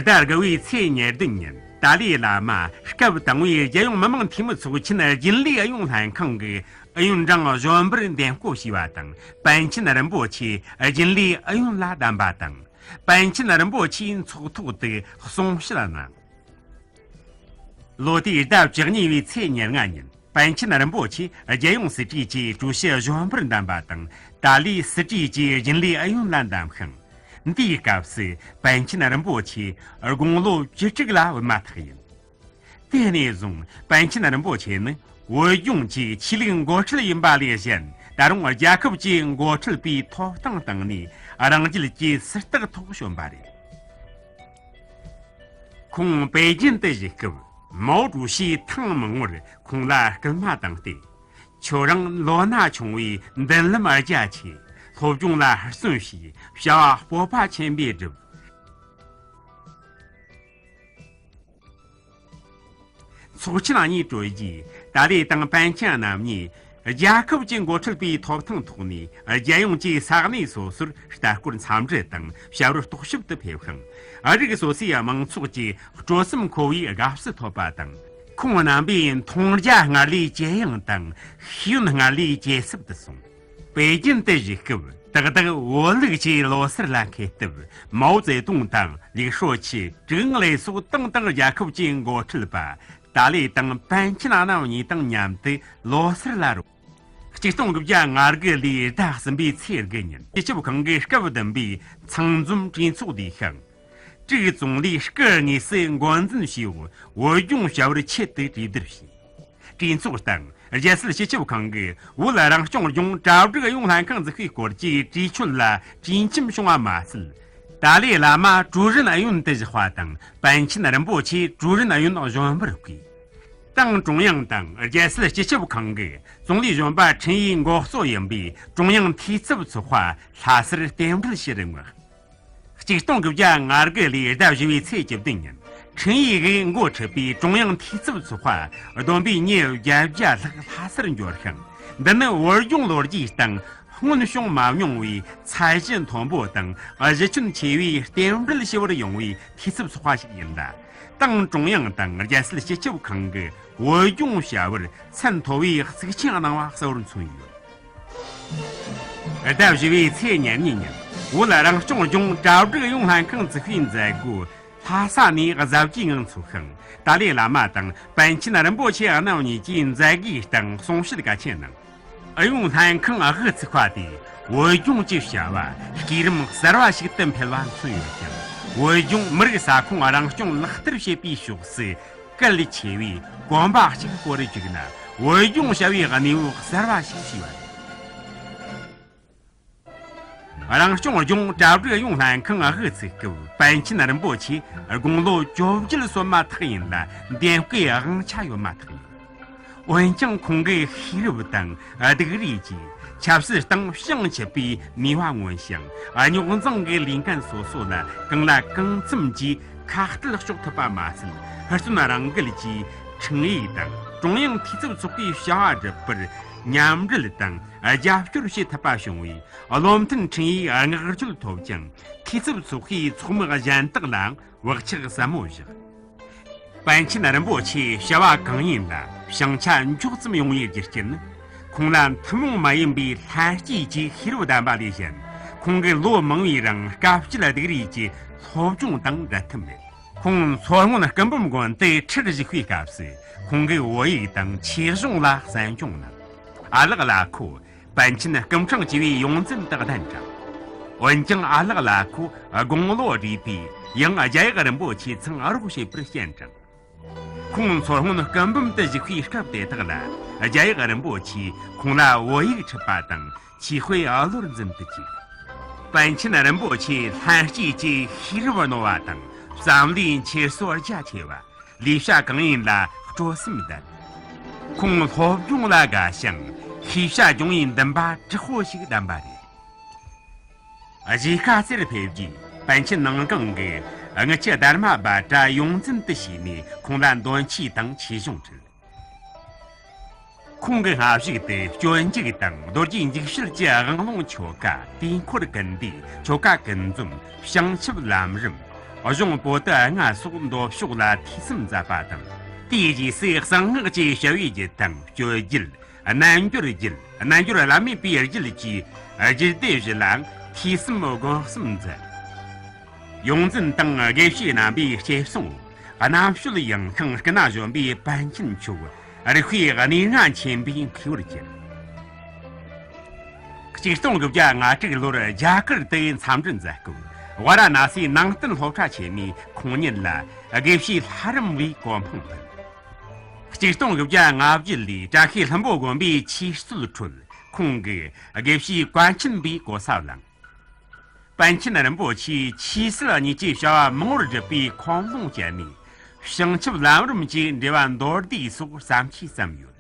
ཟླ་དགུ་པའི་ཚེས་ཉེར་བདུན་ཉིན་ཏཱ་ལའི་བླ་མ་སྐབས་དང་པོའི་རྒྱལ་ཡོངས་མི་དམངས་འཐུས་མི་ཚོགས་ཆེན་རྒྱུན་ལས་ཨུ་ཡོན་ལྷན་ཁང་གི་ཨུ་ཡོན་ཀྲང་གཞོན་པར་འདེམས་བསྐོ་བྱས་པ་དང་། པཎ་ཆེན་རིན་པོ་ཆེ་རྒྱུན་ལས་ཨུ་ཡོན་ལ་བདམས་པ་དང་། པཎ་ཆེན་རིན་པོ་ཆེའི་ཚོགས་ཐོག་ཏུ་གསུང་བཤད་གནང་། ལོ་དེའི་ཟླ་བཅུ་གཉིས་པའི་ཚེས་ཉེར་ལྔ་ཉིན་པཎ་ཆེན་རིན་པོ་ཆེ་རྒྱལ་ཡོངས་སྲིད་གྲོས་ཀྱི་ཀྲུའུ་ཞི་གཞོན་པར་འདེམས་པ་དང་། ཏཱ་ལའི་སྲིད་གྲོས་ཀྱི་རྒྱུན་ལས་ཨུ་ཡོན་ལ་འདེམས་ཤིང་། འདིའི་སྐབས་སུ་པཎ་ཆེན་རིན་པོ་ཆེ་དགུང་ལོ་བཅུ་དྲུག་ལ་བུད་མ་ཐག་ཡིན། དེ་ནས་བཟུང་པཎ་ཆེན་རིན་པོ་ཆེ་ནི་བོད་ལྗོངས་ཀྱི་ཆོས་ལུགས་འགོ་ཁྲིད་ཡིན་པ་ལས་གཞན། ད་རུང་རྒྱལ་ཁབ་ཀྱི་འགོ་ཁྲིད་པའི་ཐོབ་ཐང་བཏང་ནས་རང་རྒྱལ་གྱི་སྲིད་སྟེགས་ཐོག་བྱོན་པ་རེད། ཁོང་པེ་ཅིན་དུ་བཞུགས་སྐབས། མའོ་ཀྲུའུ་ཞིས་ཐེངས་མང་པོར་ཁོང་ལ་སྐུལ་མ་བཏང་སྟེ། ཁྱོད་རང་ལོ་ན་ཆུང་བས་མདུན་ལམ་རྒྱ་ཆེ། སློབ་སྦྱོང་ལ་བརྩོན་བྱས། བྱ་བ་སྤོབས་པ་ཆེན་པོས་བསྒྲུབས། ཚོགས་ཆེན་གཉིས་གྲོལ་རྗེས། ཏཱ་ལའི་དང་པཎ་ཆེན་རྣམ་གཉིས། རྒྱལ་ཁབ་ཀྱི་འགོ་ཁྲིད་པའི་ཐོབ་ཐང་ཐོག་ནས། རྒྱལ་ཡོངས་ཀྱི་ས་གནས་སོ་སོར་ལྟ་སྐོར་འཚམས་འདྲི་དང་བྱ་བར་རྟོག་ཞིབ་ཏུ་ཕེབས་ཤིང་། རིགས་སོ་སོའི་མང་ཚོགས་ཀྱི་སྤྲོ་སེམས་འཁོལ་བའི་དགའ་བསུ་ཐོབ་པ་དང་། ཁོང་རྣམ་པས་མཐོང་རྒྱ་སྔར་ལས་ཇེ་ཡངས་དང་། ཤེས་ཡོན་སྔར་ལས་ཇེ་ཟབ་ཏུ་སོང་། པེ་ཅིན་དུ་བཞུགས་སྐབས། ཏག་ཏག་བོད་ལུགས་ཀྱི་ལོ་སར་ལ་འཁེལ་སྟབས། མའོ་ཙེ་ཏུང་དང་ལི་ཧྲོ་ཆི། ཀྲིག་ཨང་ལེ་སོགས་ཏང་ཏང་རྒྱལ་ཁབ་ཀྱི་འགོ་ཁྲིད་པ། ཏཱ་ལའི་དང་པཎ་ཆེན་རྣམ་གཉིས་དང་མཉམ་དུ་ལོ་སར་ལ་རོལ། ཆིག་སྟོང་དགུ་བརྒྱ་ང་དགུ་ལོའི་ཟླ་གསུམ་པའི་ཚེས་དགུ་ཉིན། སྤྱི་ཁྱབ་ཁང་གི་སྐབས་བདུན་པའི་ཚང་འཛོམས་གྲོས་ཚོགས་བསྡུས་ཤིང་། ཀྲིག་ཙུང་ལིས་སྐུ་དངོས་སུ་འགོ་འཛིན་བྱས་པའི་བོད་ལྗོངས་བྱ་བར་ཆེད་དུ་གྲོས་བསྡུར་བྱས། གྲོས་ཚོགས་སྟེང་རྒྱལ་སྲིད་སྤྱི་ཁྱབ་ཁང་གིས་བོད་རང་སྐྱོང་ལྗོངས་གྲ་སྒྲིག་ཨུ་ཡོན་ལྷན་ཁང་འཛུགས་པའི་སྐོར་གྱི་གྲོས་ཆོད་ལ་གྲོས་འཆམ་བྱུང་བ་མ་ཟད། ཏཱ་ལའི་བླ་མ་ཀྲུའུ་རིན་ཨུ་ཡོན་དུ་བཞག་པ་དང་། པཎ་ཆེན་རིན་པོ་ཆེ་ཀྲུའུ་རིན་ཨུ་ཡོན་གཞོན་པར་བསྐོས། ཏང་ཀྲུང་དབྱང་དང་རྒྱལ་སྲིད་སྤྱི་ཁྱབ་ཁང་གིས་ཙུང་ལི་གཞོན་པ་ཁྲིན་ཡིའི་འགོ་གཙོ་ཡིན་པའི་ཀྲུང་དབྱང་འཐུས་ཚབ་ཚོགས་པ་ལྷ་སར་རྟེན་འབྲེལ་ཞུ་རུ་མངགས། གཅིག་སྟོང་དགུ་བརྒྱ་ང་དགུ་ལོའི་ཟླ་བཞི་པའི་ཚེས་བཅུ་བདུན་ཉིན། ཁྲིན་ཡི་གིས་འགོ་ཁྲིད་པའི་ཀྲུང་དབྱང་འཐུས་ཚབ་ཚོགས་པ་བསྡོམས་པས་མི་བརྒྱད་བརྒྱ་ལྷག་ལྷ་སར་འབྱོར་ཤིང་། འདི་ནི་བོད་ལྗོངས་ལོ་རྒྱུས་སྟེང་སྔོན་བྱུང་མ་མྱོང་བའི་ཚད་གཞི་མཐོན་པོ་དང་གཞི་ཁྱོན་ཆེ་བའི་རྟེན་འབྲེལ་ཞུ་བར་ཡོང་བའི་འཐུས་ཚབ་ཚོགས་པ་ཞིག་ཡིན་ལ། ཏང་ཀྲུང་དབྱང་དང་རྒྱལ་སྲིད་སྤྱི་ཁྱབ་ཁང་གི་བོད་ལྗོངས་བྱ་བར་ཚད་མཐོ་བའི་གཙིགས་ཆེན་གནང་བ་གསལ་བོར་མཚོན་ཡོད། ཟླ་བཞི་བའི་ཚེས་ཉེར་གཉིས་ཉིན་བོད་རང་སྐྱོང་ལྗོངས་གྲ་སྒྲིག་ཨུ་ཡོན་ལྷན་ཁང་འཛུགས་པའི་མཛད་སྒོ་ལྷ་ས་ནས་གཟབ་རྒྱས་ངང་འཚོགས་ཤིང་། ཏཱ་ལའི་བླ་མ་དང་པཎ་ཆེན་རིན་པོ་ཆེ་རྣམ་གཉིས་ཀྱིས་མཛད་སྒོའི་སྟེང་གསུང་བཤད་གལ་ཆེན་གནང་། ཨུ་ཡོན་ལྷན་ཁང་དབུ་ཚུགས་པ་དེས་བོད་ལྗོངས་ཀྱི་བྱ་བ་སྐས་རིམ་གསར་བ་ཞིག་ཏུ་འཕེལ་བ་མཚོན་ཡོད་ཅིང་། བོད་ལྗོངས་མི་རིགས་ས་ཁོངས་རང་སྐྱོང་ལག་བསྟར་བྱེད་པའི་ཕྱོགས་སུ་གལ་ཆེ་བའི་གོམ་པ་གཅིག་སྤོ་རུ་བཅུག་ན། བོད་ལྗོངས་བྱ་བའི་གནས་བབ་གསར་བ་ཞིག་ཕྱེ་བ་རེད། རང་སྐྱོང་ལྗོངས་གྲ་སྒྲིག་ཨུ་ཡོན་ལྷན་ཁང་དབུ་ཚུགས་སྐབས་པཎ་ཆེན་རིན་པོ་ཆེ་དགུང་ལོ་བཅོ་བརྒྱད་སོན་མ་ཐག་ཡིན་ལ། འདེམས་བསྐོའི་དབང་ཆ་ཡོད་མ་ཐག་ཡིན། འོན་ཀྱང་ཁོང་གི་ཤེས་རབ་དང་སྡུག་རུས་ཀྱིས་ཆབ་སྲིད་སྟེང་བྱང་ཆུབ་པའི་ནུས་པ་མངོན་ཞིང་། རྙོག་འཛིང་གི་ལས་འགན་སོ་སོ་ལ་གང་ལ་གང་འཚམ་གྱིས་ཁ་གཏད་གཅོག་ཐུབ་པ་མ་ཟད། ཧུར་བརྩོན་རང་འགུལ་གྱིས་ཁྲིམས་ཡིག་དང་ཀྲུང་དབྱང་འཐུས་ཚབ་ཚོགས་པའི་བྱ་བ་སྒྲུབ་པར་མཉམ་འབྲེལ་དང་རྒྱབ་སྐྱོར་བྱེད་ཐུབ་པ་བྱུང་བས། བློ་མཐུན་ཁྲིན་ཡིག་བསྔགས་བརྗོད་ཐོབ་ཅིང་། འཐུས་ཚབ་ཚོགས་པའི་ཚོགས་མི་གཞན་དག་ལའང་བག་ཆགས་ཟབ་མོ་བཞག། པཎ་ཆེན་རིན་པོ་ཆེའི་བྱ་བ་གང་ཡིན་ལ་བྱང་ཆ་མགྱོགས་ཙམ་ཡོང་བའི་རྒྱུ་རྐྱེན་ནི། ཁོང་ལ་ཐུན་མོང་མ་ཡིན་པའི་ལྷན་སྐྱེས་ཀྱི་ཤེས་རབ་ལྡན་པ་ལས་གཞན། ཁོང་གིས་ལོ་མང་བོའི་རིང་དཀའ་སྤྱད་སྡུག་རུས་ཀྱི་སློབ་སྦྱོང་དང་འབྲལ་ཐབས་མེད། ཁོང་མཚོ་སྔོན་སྐུ་འབུམ་དགོན་དུ་ཁྲིར་བཞུགས་པའི་སྐབས་སུ། ཁོང་གིས་བོད་ཡིག་དང་ཆོས་གཞུང་ལ་གསན་སྦྱོང་གནང་། ཨ་ལགས་ལ་ཁོ། པཎ་ཆེན་སྐུ་ཕྲེང་བཅུ་བའི་ཡོངས་འཛིན་དུ་གདན་དྲངས། འོན་ཀྱང་ཨ་ལགས་ལ་ཁོ་དགུང་ལོ་བགྲེས་པས་ཡང་རྒྱ་ཡག་རིན་པོ་ཆེ་ཚང་རོགས་བྱེད་པར་སྤྱན་དྲངས། ཁོང་མཚོ་སྔོན་སྐུ་འབུམ་དུ་བཞུགས་པའི་སྐབས་དེ་དག་ལ་རྒྱ་ཡག་རིན་པོ་ཆེས་ཁོང་ལ་བོད་ཡིག་ཁྲིད་པ་དང་ཆོས་དཔེ་བློར་འཛིན་དུ་བཅུག། པཎ་ཆེན་རིན་པོ་ཆེའི་ལྷན་སྐྱེས་ཀྱི་ཤེས་རབ་རྣོ་བ་དང་བསམ་བློའི་འཁྱེར་སོ་རྒྱ་ཆེ་བ། ལས་བྱ་གང་ཡིན་ལ་སྤྲོ་སེམས་ལྡན། ཁོང་སློབ་སྦྱོང་ལ་དགའ་ཞིང་ཤེས་བྱ་སྦྱོང་བའི་འདུན་པ་དྲག་པོ་ཞིག་ལྡན་པ་རེད། གཞིས་ཀ་རྩེར་ཕེབས་རྗེས་པཎ་ཆེན་ནང་ཀང་གིས་དངུལ་ཆུ་དྷརྨ་བྷ་དྲ་ཡོངས་འཛིན་དུ་བྱས་ནས་ཁོང་ལ་འདོན་ཆས་དང་ཆོས་གཞུང་ཁྲིད། ཁོང་གི་སྔ་གཞུག་ཏུ་སྤྱོད་འཇུག་དང་རྡོ་རྗེ་འཇུག་བྱེད་ཀྱི་དབང་ལུང་ཆོ་ག། དུས་འཁོར་ཀུན་བདེ། ཆོ་ག་ཀུན་འཛོམས། བྱང་ཆུབ་ལམ་རིམ། གཞུང་པོ་ཏི་ལྔ་སོགས་མདོ་ཕྱོགས་ལ་ཐོས་བསམ་མཛད་པ་དང་། དེའི་རྗེས་སུ་གསང་སྔགས་ཀྱི་བྱ་བའི་རྒྱུད་དང་སྤྱོད་རྒྱུད། རྣལ་འབྱོར་རྒྱུད། རྣལ་འབྱོར་བླ་མེད་པའི་རྒྱུད་ཀྱི་རྒྱུད་སྡེ་བཞི་ལའང་ཐོས་བསམ་སྒོམ་གསུམ་མཛད། ཡོངས་འཛིན་དང་དགེ་བཤེས་རྣམ་པའི་སྐྱེས་སོང་། རྣམ་དཔྱོད་ཡངས་ཤིང་སྐུ་ན་གཞོན་པའི་པཎ་ཆེན་མཆོག་རིག་པའི་གནས་ལྔ་མཁྱེན་པའི་མཁས་པར་གྱུར། ཆིག་སྟོང་དགུ་བརྒྱ་ང་དྲུག་ལོར་རྒྱ་གར་དུ་འཚམས་འདྲི་མཛད་སྐབས། ཝཱ་ར་ཎ་སིའི་ནང་བསྟན་སློབ་གྲྭ་ཆེན་མོའི་ཁོང་ཉིད་ལ་དགེ་བཤེས་ལྷ་རམས་པའི་གོ་འཕང་ཕུལ། ཆིག་སྟོང་དགུ་བརྒྱ་ལྔ་བཅུ་ལོའི་བཀྲ་ཤིས་ལྷུན་པོ་དགོན་པའི་ཆོས་སྲོལ་ཁྲོད་ཁོང་གིས་དགེ་བཤེས་བཀའ་ཆེན་པའི་གོ་ས་བླངས། པཎ་ཆེན་རིན་པོ་ཆེས་ཆོས་སྲིད་གཉིས་ཀྱི་བྱ་བ་མང་པོར་སྒྲུབ་པའི་ཁུངས་ལུང་སྤྱད་ནས། བྱང་ཆུབ་ལམ་རིམ་གྱི་འགྲེལ་པ་མདོར་བསྡུས་སོགས་བརྩམས་ཆོས་བརྩམས་ཡོད།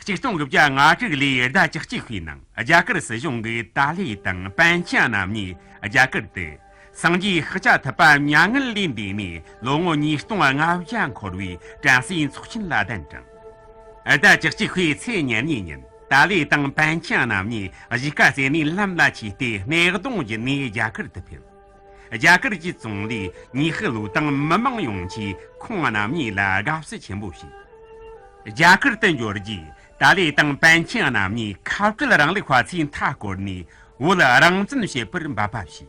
ཆིག་སྟོང་དགུ་བརྒྱ་ང་དྲུག་ལོའི་ཟླ་བཅུ་གཅིག་པའི་ནང་རྒྱ་གར་སྲིད་གཞུང་གིས་ཏཱ་ལའི་དང་པཎ་ཆེན་རྣམ་གཉིས་རྒྱ་གར་དུ་སངས་རྒྱས་ཤཱཀྱ་ཐུབ་པ་མྱ་ངན་ལས་འདས་ནས་ལོ་ངོ་ཉིས་སྟོང་ལྔ་བརྒྱ་འཁོར་བའི་བྲམ་ཟེའི་ཚོགས་ཆེན་ལ་གདན་དྲངས། ཟླ་བཅུ་གཅིག་པའི་ཚེས་ཉེར་གཉིས་ཉིན་ཏཱ་ལའི་དང་པཎ་ཆེན་རྣམ་གཉིས་གཞིས་ཀ་རྩེ་ནས་ལམ་ལ་ཆས་ཏེ་སྣེ་གདོང་བརྒྱུད་ནས་རྒྱ་གར་དུ་ཕེབས། རྒྱ་གར་གྱི་ཙུང་ལི་ཉི་ཧི་ལུ་དང་མི་མང་ཡོངས་ཀྱིས་ཁོང་རྣམ་གཉིས་ལ་དགའ་བསུ་ཆེན་པོ་བྱས། རྒྱ་གར་དུ་འབྱོར་རྗེས་ཏཱ་ལའི་དང་པཎ་ཆེན་རྣམ་གཉིས་ཁ་བྲལ་རིང་ལུགས་པ་ཚོའི་མཐའ་བསྐོར་ནས་བོད་རང་བཙན་བྱེད་པར་འབད་པ་བྱས།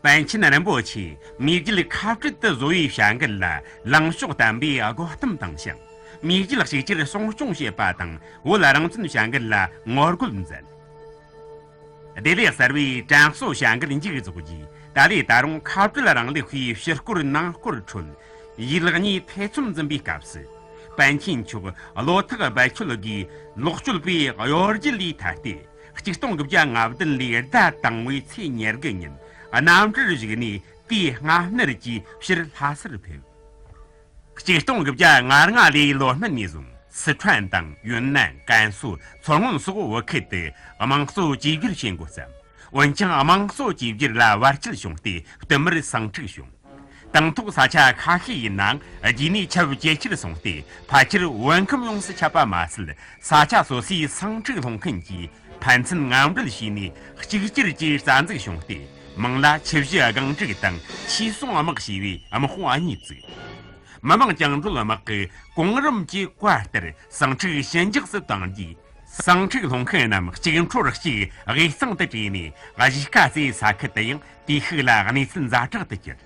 པཎ་ཆེན་རིན་པོ་ཆེས་མི་རྒྱུད་ཁ་བྲལ་དུ་བཟོ་བའི་བྱ་འགུལ་ལ་ལངས་ཕྱོགས་བརྟན་པོས་དགོད་གཏམ་བཏང་ཞིང་། མི་རྒྱུད་གཅིག་གྱུར་སྲུང་སྐྱོང་བྱེད་པ་དང་བོད་རང་བཙན་བྱ་འགུལ་ལ་ངོ་རྒོལ་མཛད། བདེ་ལེགས་གསར་བའི་དྲན་གསོ་བྱ་འགུལ་མཇུག་རྫོགས་རྗེས་ཏཱ་ལའི་ད་རུང་ཁ་བྲལ་རིང་ལུགས་པའི་ཕྱི་བསྐོར་ནང་བསྐོར་ཁྲོད་ཡིད་གཉིས་ཐེ་ཚོམ་འཛིན་པའི་སྐབས་སུ། པཎ་ཆེན་མཆོག་བློ་ཐག་རྦད་ཆོད་ཀྱིས་ལོག་སྤྱོད་པའི་གཡོ་སྒྱུ་ལས་ཐར་ཏེ། ཆིག་སྟོང་དགུ་བརྒྱ་ལྔ་བདུན་ལོའི་ཟླ་དང་པོའི་ཚེས་ཉེར་དགུ་ཉིན་གནམ་གྲུར་བཞུགས་ནས་དུས་སྔ་སྣུར་གྱིས་ཕྱིར་ལྷ་སར་ཕེབས། ཆིག་སྟོང་དགུ་བརྒྱ་ང་ལྔ་ལོའི་ལོ་སྨད་ནས་བཟུང་སི་ཁྲོན་དང་ཡུན་ནན། ཀན་སུའུ། མཚོ་སྔོན་སོགས་བོད་ཁུལ་དུ་དམངས་གཙོ་བཅོས་བསྒྱུར་བྱེད་འགོ་བརྩམས། འོན་ཀྱང་དམངས་གཙོ་བཅོས་བསྒྱུར་ལ་བར་ཆད་བྱུང་སྟེ་བསྟུད་མར་ཟིང་འཁྲུག་བྱུང་། དང་ཐོག་ས་ཆ་ཁ་ཤས་ཡིན་ནའང་རྗེས་ནས་ཁྱབ་ཇེ་ཆེར་སོང་སྟེ་ཕལ་ཆེར་བོད་ཁམས་ཡོངས་སུ་ཁྱབ་པ་མ་ཟད། ས་ཆ་སོ་སོའི་ཟིང་འཁྲུག་སློང་མཁན་གྱིས་ཕན་ཚུན་ངན་འབྲེལ་བྱས་ནས་གཅིག་གྱུར་གྱི་རྩ་འཛུགས་བྱུང་སྟེ། མིང་ལ་ཆུ་བཞི་སྒང་དྲུག་དང་ཆོས་སྲུང་དམག་ཞེས་པའི་དམག་དཔུང་གཉིས་བཙུགས། མི་དམངས་བཅིངས་འགྲོལ་དམག་གི་གོང་རིམ་གྱི་བཀའ་ལྟར་ཟིང་འཁྲུག་ཞི་འཇགས་སུ་བཏང་རྗེས། ཟིང་འཁྲུག་སློང་མཁན་རྣམས་གཅིག་འཕྲོར་གཅིག་དབུས་གཙང་དུ་བྲོས་ནས། གཞིས་ཀ་རྩེའི་ས་ཁུལ་དུ་ཡང་དེའི་ཤུགས་ལ་གནས་ཚུལ་ཛ་དྲག་ཏུ་གྱུར།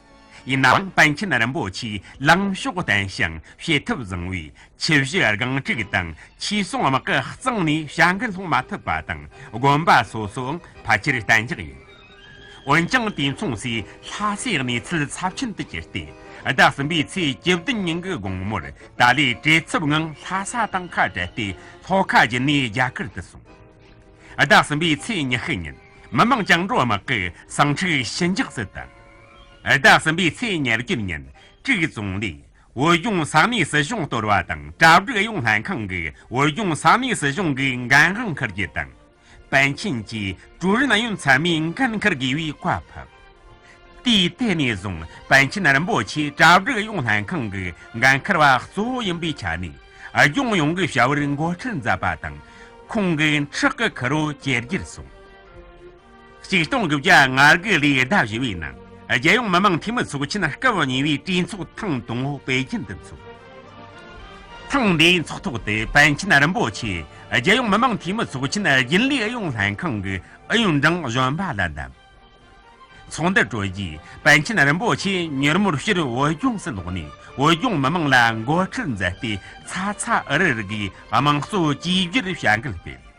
ཡིན་ནའང་པཎ་ཆེན་རིན་པོ་ཆེས་ལངས་ཕྱོགས་བརྟན་ཞིང་བྱེད་ཐབས་བཟང་བས། ཆུ་བཞི་སྒང་དྲུག་དང་ཆོས་སྲུང་དམག་གིས་གཙང་ནས་བྱ་འགུལ་སློང་མ་ཐུབ་པ་དང་། དགོན་པ་སོ་སོའང་ཕལ་ཆེར་གཏན་འཇགས་ཡིན། འོན་ཀྱང་དུས་མཚུངས་སུ་ལྷ་སའི་གནས་ཚུལ་ཚབས་ཆེན་དུ་གྱུར་ཏེ། ཟླ་གསུམ་པའི་ཚེས་བཅུ་བདུན་ཉིན་གྱི་དགོང་མོར་ཏཱ་ལའི་བྲེལ་འཚུབ་ངང་ལྷ་ས་དང་ཁ་བྲལ་ཏེ། ལྷོ་ཁ་བརྒྱུད་ནས་རྒྱ་གར་དུ་སོང་། ཟླ་གསུམ་པའི་ཚེས་ཉི་ཤུ་ཉིན་མི་དམངས་བཅིངས་འགྲོལ་དམག་གིས་ཟིང་འཁྲུག་ཞི་འཇགས་སུ་བཏང་། ཟླ་གསུམ་པའི་ཚེས་ཉེར་བརྒྱད་ཉིན་ཀྲིག་ཙུང་ལིས་བོད་ལྗོངས་ས་གནས་སྲིད་གཞུང་གཏོར་བ་དང་། གྲ་སྒྲིག་ཨུ་ཡོན་ལྷན་ཁང་གིས་བོད་ལྗོངས་ས་གནས་སྲིད་གཞུང་གི་འགན་དབང་འཁུར་རྒྱུ་དང་། པཎ་ཆེན་གྱིས་ཀྲུའུ་རིན་ཨུ་ཡོན་ཚང་མའི་འགན་འཁུར་དགོས་པའི་བཀའ་ཕབ། དུས་དེ་ནས་བཟུང་པཎ་ཆེན་རིན་པོ་ཆེ་གྲ་སྒྲིག་ཨུ་ཡོན་ལྷན་ཁང་གི་འགན་འཁུར་བ་གཙོ་བོ་ཡིན་པའི་ཆ་ནས། ལྗོངས་ཡོངས་ཀྱི་བྱ་བར་འགོ་ཁྲིད་མཛད་པ་དང་། ཁོང་གི་ཁྲག་གི་ཁུར་བོ་ཇེ་རྒྱས་སོང་། ཆིག་སྟོང་དགུ་བརྒྱ་ང་དགུ་ལོའི་ཟླ་བཞི་པའི་ནང་རྒྱལ་ཡོངས་མི་དམངས་འཐུས་མི་ཚོགས་ཆེན་སྐབས་གཉིས་པའི་གྲོས་ཚོགས་ཐེངས་དང་པོ་པེ་ཅིན་དུ་འཚོགས། ཐེངས་འདིའི་ཚོགས་ཐོག་ཏུ་པཎ་ཆེན་རིན་པོ་ཆེ་རྒྱལ་ཡོངས་མི་དམངས་འཐུས་མི་ཚོགས་ཆེན་རྒྱུན་ལས་ཨུ་ཡོན་ལྷན་ཁང་གི་ཨུ་ཡོན་ཀྲང་གཞོན་པ་ལ་བདམས། ཚོགས་འདུ་གྲོལ་རྗེས་པཎ་ཆེན་རིན་པོ་ཆེ་མྱུར་མོར་ཕྱིར་བོད་ལྗོངས་སུ་ལོག་ནས། བོད་ལྗོངས་མི་དམངས་ལ་འགོ་ཁྲིད་མཛད་དེ། ཚ་ཚ་འུར་འུར་གྱིས་དམངས་གཙོ་བཅོས་བསྒྱུར་བྱ་འགུལ་སྤེལ།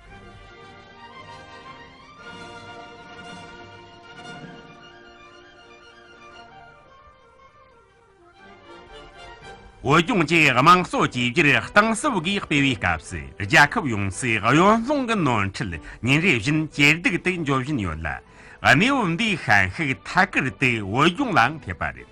བོད་ལྗོངས་ཀྱི་དམངས་གཙོ་བཅོས་བསྒྱུར་གཏིང་ཟབ་སྒོས་སྤེལ་བའི་སྐབས་སུ། རྒྱལ་ཁབ་ཡོངས་སུ་ཨུ་ཡོན་ལྷན་ཁང་གི་ནོར་འཁྲུལ་ཉིན་རེ་བཞིན་ཇེ་སྡུག་ཏུ་འགྱོ་བཞིན་ཡོད་ལ། གནས་བབ་འདིའི་ཤན་ཤུགས་ཐད་ཀར་དུ་བོད་ལྗོངས་ལའང་ཐེབས་པ་རེད།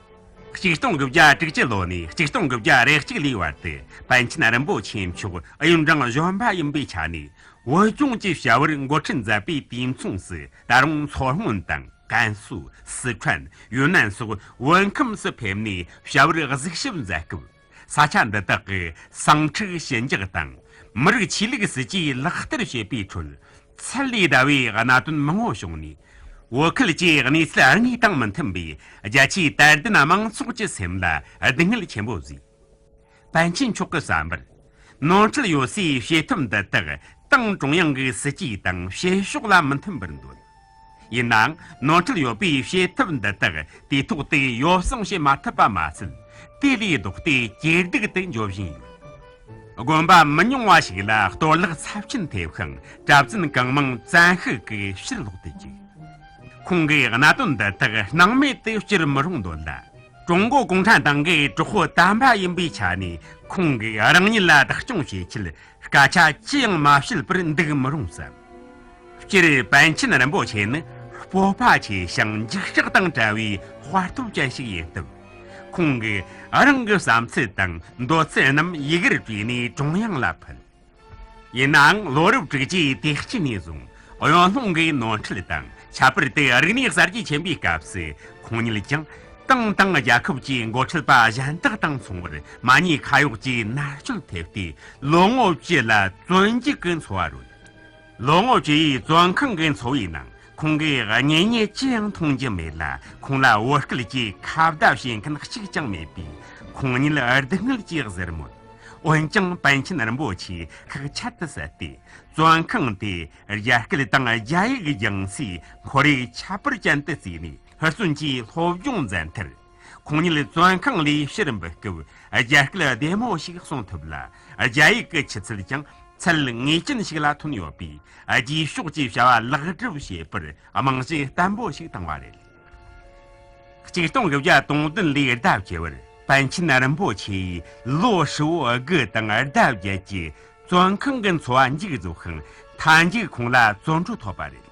ཆིག་སྟོང་དགུ་བརྒྱ་དྲུག་ཅུ་ལོ་ནས་ཆིག་སྟོང་དགུ་བརྒྱ་རེ་གཅིག་ལོའི་བར་དུ། པཎ་ཆེན་རིན་པོ་ཆེ་མཆོག་ཨུ་ཡོན་ཀྲང་གཞོན་པ་ཡིན་པའི་ཆ་ནས། བོད་ལྗོངས་ཀྱི་བྱ་བར་འགོ་ཁྲིད་མཛད་པའི་དུས་མཚུངས་སུ། ད་རུང་མཚོ་སྔོན་དང་། ཀན་སུའུ། སི་ཁྲོན། ཡུན་ནན་སོགས་བོད་ཁམས་སུ་ཕེབས་ནས་བྱ་བར་གཟིགས་ཞིབ་མཛད་སྐབས། ས་ཆ་འདི་དག་གི་ཟིང་འཁྲུག་ཞི་འཇགས་དང་། མི་རིགས་ཆོས་ལུགས་སྲིད་ཇུས་ལག་བསྟར་བྱེད་པའི་ཁྲོད། ཚད་ལས་འདའ་བའི་གནད་དོན་མང་པོ་བྱུང་ནས། བོད་ཁུལ་གྱི་གནས་ཚུལ་དངོས་དང་མི་མཐུན་པའི་རྒྱ་ཆེའི་དད་ལྡན་དམངས་ཚོགས་ཀྱི་སེམས་ལ་སྡུག་བསྔལ་ཆེན་པོ་བཟོས། པཎ་ཆེན་མཆོག་གི་བསམ་པར། ནོར་འཁྲུལ་ཡོད་སའི་བྱེད་ཐབས་འདི་དག་ཏང་ཀྲུང་དབྱང་གི་སྲིད་ཇུས་དང་བྱེད་ཕྱོགས་ལ་མི་མཐུན་པར་འདོད། ཡིན་ནའང་ནོར་འཁྲུལ་ཡོད་པའི་བྱེད་ཐབས་འདི་དག་དུས་ཐོག་ཏུ་ཡོ་བསྲང་བྱེད་མ་ཐུབ་པ་མ་ཟད། དེ་ལས་ལྡོག་སྟེ་ཇེ་སྡུག་ཏུ་འགྱོ་བཞིན་ཡོད། དགོན་པ་མི་ཉུང་བ་ཞིག་ལ་གཏོར་བརླག་ཚབས་ཆེན་ཐེབས་ཤིང་། གྲྭ་བཙུན་གང་མང་བཙན་ཤུགས་ཀྱིས་ཕྱིར་ལོག་ཏུ་བཅུག། ཁོང་གིས་གནད་དོན་འདི་དག་སྣང་མེད་དུ་བསྐྱུར་མི་རུང་འདོད་ལ། ཀྲུང་གོ་གུང་ཁྲན་ཏང་གི་གྲོགས་པོ་དམ་པ་ཡིན་པའི་ཆ་ནས། ཁོང་གིས་རང་ཉིད་ལ་བདག་སྐྱོང་བྱེད་ཆེད་སྐད་ཆ་ཅི་ཡང་མ་བཤད་པར་འདུག་མི་རུང་བསམ། སྤྱིར་པཎ་ཆེན་རིན་པོ་ཆེ་ནི་སྤོབས་པ་ཆེ་ཞིང་འཇིགས་སྐྲག་དང་བྲལ་བའི་དཔའ་སྟོབས་ཅན་ཞིག་ཡིན་སྟབས། ཁོང་གིས་རང་གི་བསམ་ཚུལ་དང་འདོད་ཚུལ་རྣམས་ཡི་གེར་བྲིས་ནས་ཀྲུང་དབྱང་ལ་ཕུལ། ཡིན་ནའང་ལོ་རབས་དྲུག་ཅུའི་དུས་དཀྱིལ་ནས་བཟུང་ཨུ་ཡོན་ལྷན་ཁང་གི་ནོར་འཁྲུལ་དང་། ཁྱད་པར་དུ་རིག་གནས་གསར་བརྗེ་ཆེན་པོའི་སྐབས་སུ་ཁོང་ཉིད་ཀྱང་ཏང་དང་རྒྱལ་ཁབ་ཀྱི་འགོ་ཁྲིད་པ་གཞན་དག་དང་མཚུངས་པར། མ་ཉེས་ཁ་གཡོགས་ཀྱི་མནར་གཅོད་ཐེབས་ཏེ་ལོ་ངོ་བཅུ་ལ་བཙོན་འཇུག་གི་འཚོ་བ་རོལ། ལོ་ངོ་བཅུ་ཡི་བཙོན་ཁང་གི་འཚོ་བའི་ནང་ཁོང་གིས་གཉེན་ཉེ་ཅི་ཡང་མཐོང་རྒྱུ་མེད་ལ། ཁོང་ལ་བོད་སྐད་ཀྱི་ཁ་བརྡ་བྱེད་མཁན་གཅིག་ཀྱང་མེད་པས། ཁོང་ཉིད་སྡུག་བསྔལ་གྱིས་གཟིར་མོད། འོན་ཀྱང་པཎ་ཆེན་རིན་པོ་ཆེས་ཁག་ཆེད་དུ་བསད་དེ། བཙོན་ཁང་དེ་རྒྱ་སྐད་དང་རྒྱ་ཡིག་སྦྱང་སའི་ཁོར་ཡུག་ཁྱད་པར་ཅན་དུ་བརྩིས་ནས་ཧུར་བརྩོན་གྱིས་སློབ་སྦྱོང་མཛད་མཐར། ཁོང་ཉིད་བཙོན་ཁང་ལས་ཕྱིར་འབུད་སྐབས་རྒྱ་སྐད་བདེ་མོ་ཞིག་གསུང་ཐུབ་ལ། རྒྱ་ཡིག་གི་ཆུ་ཚད་ཀྱང་ཚད་ངེས་ཅན་ཞིག་ལ་ཐོན་ཡོད་པས། རྗེས་ཕྱོགས་ཀྱི་བྱ་བ་ལེགས་གྲུབ་བྱེད་པར་རྨང་གཞི་བརྟན་པོ་ཞིག་བཏིང་བ་རེད། ཆིག་སྟོང་དགུ་བརྒྱ་དོན་བདུན་ལོའི་ཟླ་བཅུ་བར་པཎ་ཆེན་རིན་པོ་ཆེ་ཡིས་ལོ་ཧྲིལ་བོ་དགུ་དང་ཟླ་བརྒྱད་ཀྱི་བཙོན་ཁང་གི་འཚོ་བ་མཇུག་རྫོགས་ཤིང་། མཐའ་མཇུག་ཁོང་ལ་བཙོན་གྲོལ་ཐོབ་པ་རེད།